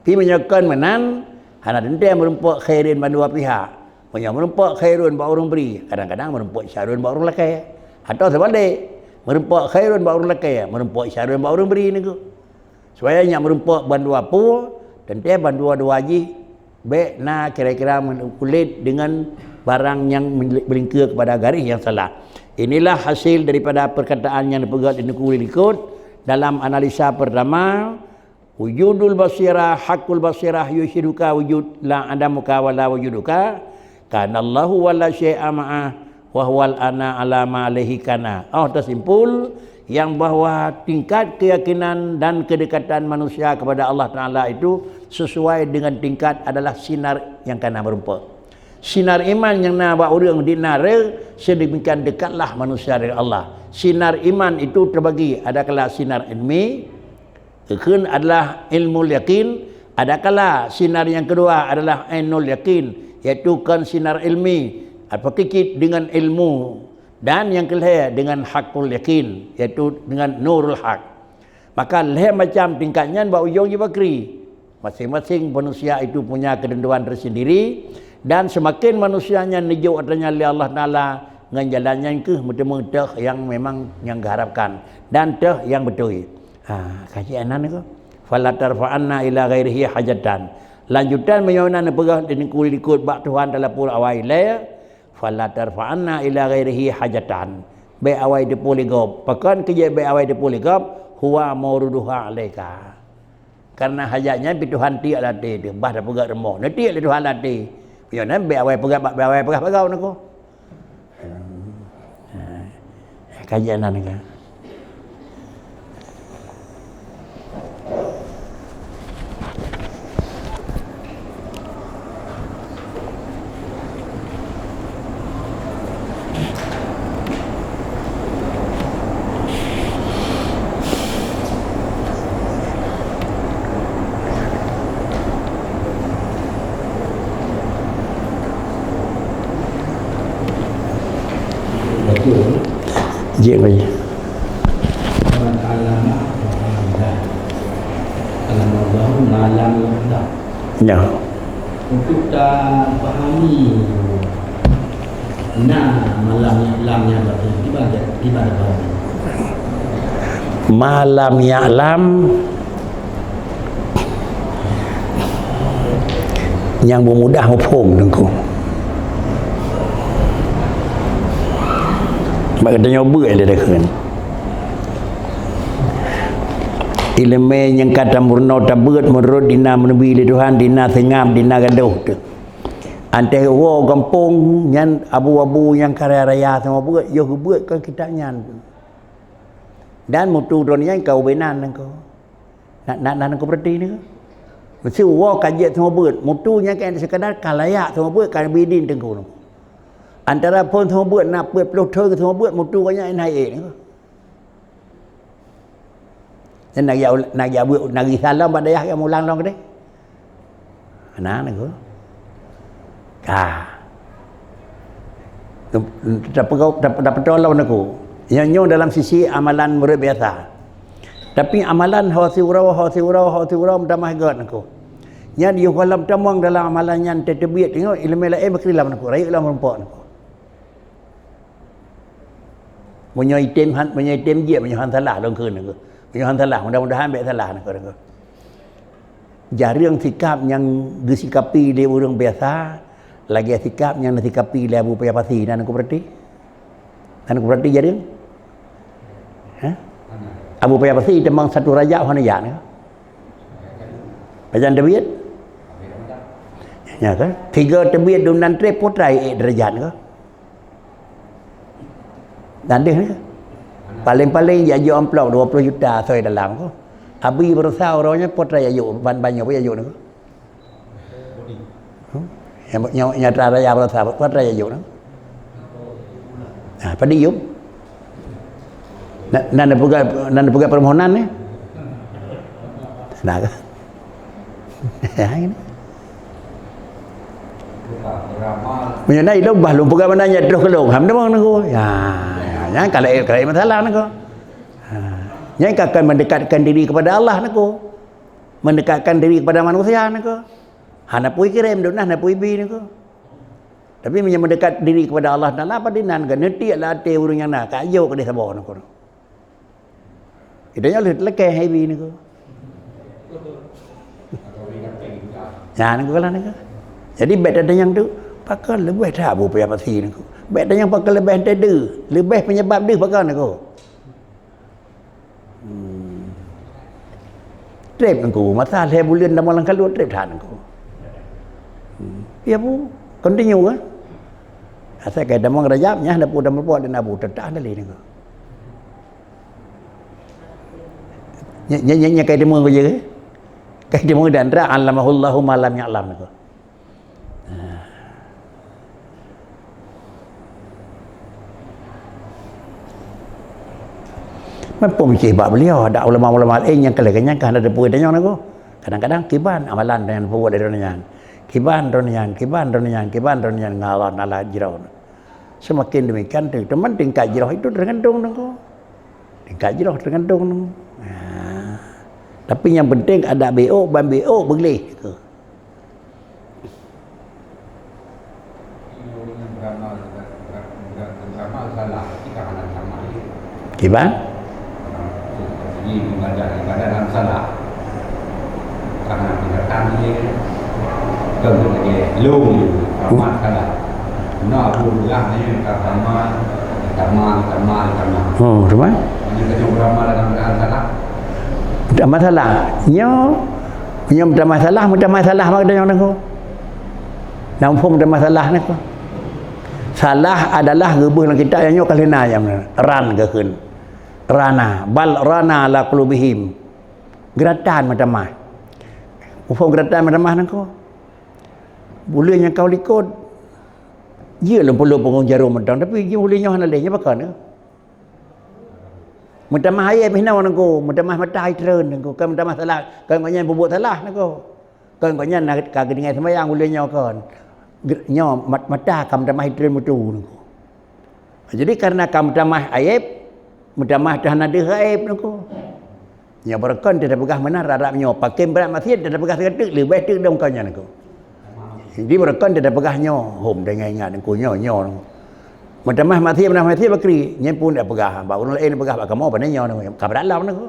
Pi meunyoe kon meunan, hana teuntée meurumpok khairin bandua pihak. Meunyoe meurumpok khairun bak ureuëng bri, kadang-kadang meurumpok syarrun bak ureuëng lakée. Atawa seubalek, meurumpok khairun bak ureuëng lakée, meurumpok syarrun bak ureuëng bri Teungku. Supaya nyak meurumpok bandua peue, Teuntée bandua-dua jih bék na kira-kira meukulét deungon barang nyang meulingkeue kepada garéh nyang salah. Inilah hasil daripada perkataan nyang neupeugah di Teungku likot dalam analisa pertama, wujudul basirah, hakul basirah yusyiduka wujud la adamuka wala wujuduka, kanallahu wala syai'a ma'ah, wa huwal ana ala ma alaihi kana. Oh, teusimpul yang bahwa tingkat keyakinan dan kedekatan manusia kepada Allah Taala itu sesuai dengan tingkat adalah sinar nyang kana meurumpok. Sinar iman nyang na bak ureuëng di nara, sedemikian dekatlah manusia dengan Allah. Sinar iman itu terbagi, adakala sinar ilmi, keukeuen adalah ilmu yakin, adakala sinar nyang keudua adalah ainul yakin, yaitu kon sinar ilmi, apa keucit dengan ilmu, dan nyang keulhée dengan hakul yakin, yaitu dengan nurul hak. Maka lhée macam tingkat nyan bak ujong jibakri. Masing-masing manusia itu punya ketentuan tersendiri, dan semakin manusia nyan neujok atra nyan lé Allah Taala, ngon jalan nyan keuh meuteumé teuh nyang memang nyang geuharapkan dan teuh nyang beutôi. Ha, kaji anan ko. Fala tarfa'anna ila ghairihi hajatan. Lanjutan meunyoe na neupeugah di likot bak Tuhan talapor awai lé, fala tarfa'anna ila ghairihi hajatan. Bék awai teupeu lé gob. Pakon keujeuet bék awai teupeu lé gob? Huwa mauruduha alaika. Karena hajat nyan pih Tuhan tiek lam até teuh, bah tapeugah rumoh. Neutiek lé Tuhan lam até. Meunyoe nyan bék awai peugah, bék awai peugah bak gob neuko. Hmm. Ha. Kaji anan ka. Jeuet baca. Man alama faqad alama Allahu ma lam ya'lam. Ya. Untuk tapahami na ma lam ya'lam nyan berarti kiban, kiban tapahami. Ma lam ya'lam nyang beumudah muphom Teungku. Bak geutanyoe beuet lé takheun. Ileumé nyang ka tameurunoe tabeuet meunurot dina meuneubri lé Tuhan, dina seungab, dina gadôh teuh. Antée woe gampông nyan abu-abu nyang ka raya-raya seumubeuet, yoh geubeuet kon kitab nyan. Dan mutu droe nyan ka ubé nan Teungku. Na, na, na Teungku peureuti nyoe. Meuseu woe ka jeuet seumubeuet, mutu nyang keuneuk sekadar ka layak seumubeuet, ka bidin Teungku. Antara phon seumubeuet na peuet ploh thon seumubeuet, mutu gobnyan hai ék Teungku. Nyan na geujak, na geujak beuet, na geusalom bak dayah nyang mulang lom keudeh. Na Teungku. Ka. Tapeugo-, tap-, tapeutoe lom Teungku. Nyoe, nyoe dalam sisi amalan murit biasa. Tapi amalan ho siuroe, ho siuroe, ho siuroe meutamah göt Teungku. Nyan yoh gohlom tamong dalam amalan nyan teuteubiet, tengok ileumé laén bakri lam Teungku, rayeuk lam meurumpok Teungku. Meunyoe item han, meunyoe item jeuet, meunyoe han salah lôn kheun Teungku. Meunyoe han salah, mudah-mudahan bék salah Teungku, Teungku. Jareueng sikap nyang geusikapi lé ureuëng biasa, lagée sikap nyang neusikapi lé Abu Paya Pasi, na Teungku peureuti? Na Teungku peureuti jareueng? Hah? Abu Paya Pasi teumang satu Rajab hana jak Teungku. Pajan teubiet? Nya kan? Tiga teubiet dum nan trép potrai ék deurajat Teungku. Dan deh ni, paléng-paléng jiajoe amplop dua ploh juta asoi dalam Teungku. Abi beurasa uroe nyan potrai jiajoe, ban banyoe pun jiajoe Teungku. Hmm? Nyang, nyang, nyang raya beurasa, potrai jiajoe Teungku. Nah, padiyum. Na, na neupeugah, na neupeugah permohonan ni. Nah, kan? Ya, ini. Meunyoe na ilong bah lôn peugah meunan nyan troh keu lôn. Ham deungoe Teungku. Ya, ya, nyan ka laén, ka laén masalah Teungku. Ha, nyan ka, ka mendekatkan diri kepada Allah Teungku. Mendekatkan diri kepada manusia Teungku. Hana pui kirém dum nah, hana pui bi Teungku. Tapi meunyoe mendekat diri kepada Allah Taala, apa dinan ka neutiek lam até ureuëng nyang na, ka jok keudeh saboh Teungku. Geutanyoe lheueh teulakée hai bi Teungku. Nyan nangku kalon nangku. Jadi bèk tatanyong tu, pakon leubeh that bu payah pasi nangku. Bèk tanyong pakon leubeh teuh deuh, leubeh penyebab deuh pakon nangku. Hmm. Trép nangku, masa lhèe buleuen tamong lam kaluet trép that nangku. Hmm. Ya bu, continue kan? Asai ka tamong Rajab nyan, dapur tamong pot dan abu tetap dari nangku. Nya, nya, nya, nya kai teumé ku je. Kai teumé dan ra allamahullahu ma lam ya'lam nangku. Meupeumiké bak beliau, ada ulama-ulama laén nyang ka lheueh nyan ka hana teupeu tanyong nangku. Kadang-kadang kiban amalan nyang peubuet lé droeneuh nyan. Kiban droeneuh nyan, kiban droeneuh nyan, kiban droeneuh nyan ngon Allah Taala jroh. Semakin demikian tu, teuma tingkat jroh itu tergantung nangku. Tingkat jroh tergantung nangku. Ha. Tapi yang penting ada beok ban beok beuleh. Kiban? Oh, teuma? Teuma salah. Nyoe, nyoe meutamah salah, meutamah salah mak geutanyoe nangku. Nang phon meutamah salah nangku. Salah adalah geubeuh lam kitab nyang nyoe ka lheueh na nyang ran geukheun. Rana, bal rana ala qulubihim. Geuratan meutamah. Phon geuratan meutamah nangku. Buleuen nyang ka likot. Jeuet lôn peulo punggong jaroe mantong, tapi jih ulèe nyoe hana lé, nyoe pakon nyoe? Meutamah ayeb hinoe nangku, meutamah mata itreun nangku, kon meutamah salah, kon gobnyan peubuet salah nangku. Kon gobnyan na ka geutinggai seumayang ulèe nyoe kon. Ge-, nyoe mat-, mata ka meutamah itreun meutu nangku. Jadi, karena ka meutamah ayeb, meutamah teuh hana deuh ayeb nangku. Nyoe beureukan teuh tapeugah meunan rab-rab nyoe, pakém brat maksiet teuh tapeugah sigoe teuk, leubeh teuk dong kon nyan nangku. Jadi beureukan teuh tapeugah nyoe, hom taingat-ingat nangku nyoe, nyoe nangku. Meutamah maksiet, meutamah maksiet bakri, nyan pun tapeugah, bak ureueng laén peugah bak kamoe pane nyoe nangku, ka brat lom nangku.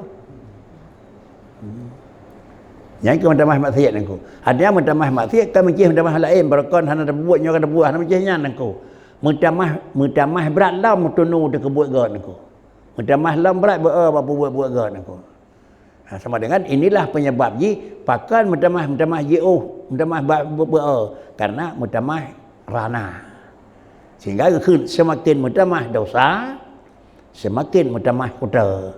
Nyan keuh meutamah maksiet nangku. Artinya meutamah maksiet kan meucéh meutamah laén, beureukan hana tabuet nyoe ka tabuet, hana meucéh nyan nangku. Meutamah, meutamah brat lom meutuno teuh keu buet gét nangku. Meutamah lom brat beu-e bak peubuet-buet gét nangku. Ha, sama dengan inilah penyebab jih pakon meutamah, meutamah jiôh, meutamah ba-, beu-, beu-e, karena meutamah rana. Sehingga geukheun semakin meutamah dosa, semakin meutamah kuta.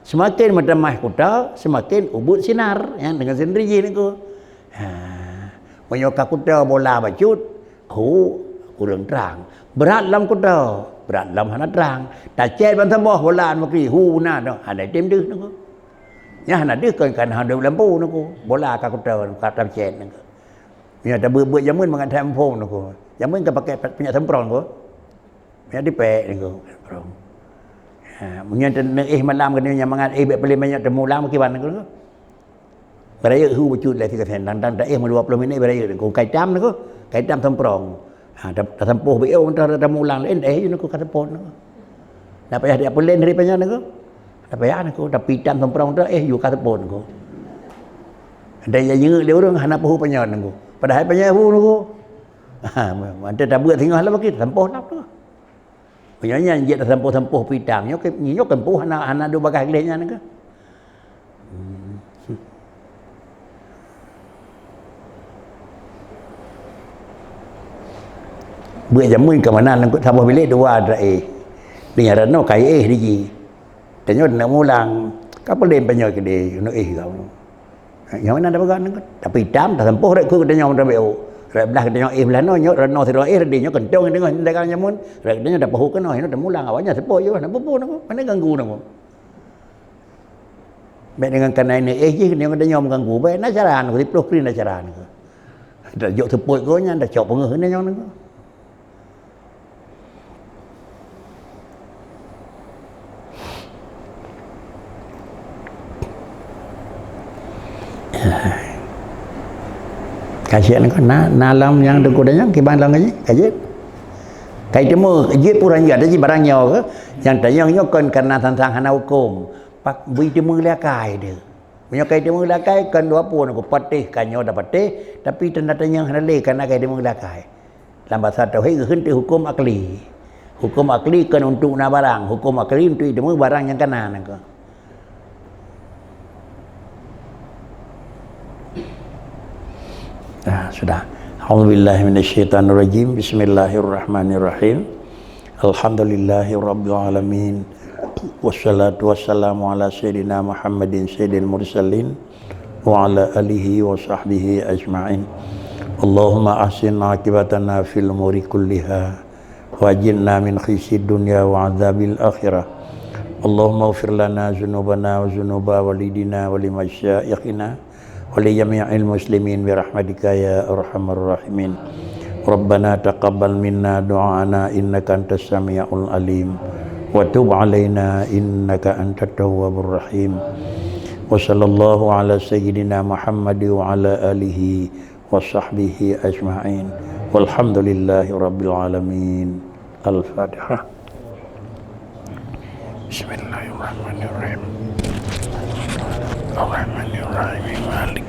Semakin meutamah kuta, semakin ubit sinar, ya, dengan sendiri jih nangku. Ha, meunyoe ka kuta bola bacut, hu, kureueng trang. Brat lom kuta, brat lom hana trang. Tacét ban saboh bola meukeuri, hu na dah, hana tem deuh nangku. Nyan hana deuh kon kan hana lampu nangku. Bola ka kuta, ka tacét nangku. Nyan tabeuet-beuet jameun mangat that muphom nangku. Jameun ka pakai pe-, peunyat semprong nangku. Peunyat tipék nangku, semprong. Ha, meunyoe teuneuk éh malam keunoe nyang mangat éh bèk peulén banyak teumulang kiban nangku. Beurayeuk hu bacut lé sigoe sén, dang-dang taéh meudua ploh minét beurayeuk nangku, ka itam nangku, ka itam semprong. Ha, ta-, tasampôh beu mantong tamulang laén, eh, nangku ka seupôt nangku. Dak payah dia peulén dari panyang nangku. Dak payah nangku, tapi itam semprong tu, eh, yue ka seupôt nangku. Ada nyang jingeuek lé ureueng hana peuhu panyang nangku. Padahai panyang hu nangku. Ha, mantong tabeuet singoh lom bagi, tasampôh lom tu. Meunyoe nyan jeuet tasampôh-sampôh pitang, nyoe ke-, nyoe keumpôh hana, hana duek bagaih gleh nyan keuh. Hmm. Beuet jameun keu meunan, saboh bilék dua dra éh. Di nyan ranoe ka éh di jih. Tanyoe na mulang, ka peulén panyang keudéh, na éh ka. Nyang meunan tapeugah nangku. Tapi itam, tasampôh rot keu geutanyoe meunan beu. Rot blah geutanyoe éh blah noe, nyoe rot noe sidroe éh, rot nyoe keuntong deungon dagang jameun. Rot geutanyoe tapeuhu keunoe, nyoe tamulang awaknyan seupôt jih, hana peue-peue nangku. Hana ganggu nangku. Bèk deungon kareuna nyoe éh jih, deungon geutanyoe meuganggu. Bèk na cara nangku, siploh kri na cara nangku. Tajok seupôt geuh nyan, tacok peungeuh geutanyoe nangku. Ka jeuet nangku, na, na lom nyang teungku tanyong, kiban lom ka jeuet, ka jeuet. Ka jiteumé, jeuet pura jeuet, tapi barang nyoe keuh, nyang tanyong nyoe kon kareuna sang-sang hana hukôm. Pak, bri teumé lé akai deuh. Meunyoe ka jiteumé lakée, kon dua pue nyoe patéh, ka nyoe tapatéh, tapi tanda tanya hana lé, kana ka jiteumé lakée. Lam basa tauhid geukheun teuh huköm akli. Huköm akli kon untuk na barang, huköm akli untuk jiteumé barang nyang kana nangka. Ah, sudah. A'udzubillahi minasyaitonirrajim. Bismillahirrahmanirrahim. Alhamdulillahirabbil alamin. Wassalatu wassalamu ala sayyidina Muhammadin sayyidil mursalin wa ala alihi wa sahbihi ajma'in. Allahumma ahsin aqibatana fil umuri kulliha wa ajirna min khizyid dunya wa adzabil akhirah. Allahumma ighfir lana dzunubana wa dzunuba walidina wa limasyaikhina wa li jami'il muslimin bi rahmatika ya arhamar rahimin. Rabbana taqabbal minna du'aana innaka antas sami'ul alim wa tub alaina innaka antat tawwabur rahim. Wa sallallahu ala sayyidina Muhammad wa ala alihi wa sahbihi ajma'in. Walhamdulillahi rabbil alamin. Al-Fatihah. Bismillahirrahmanirrahim. Ar-Rahmanirrahim. Malik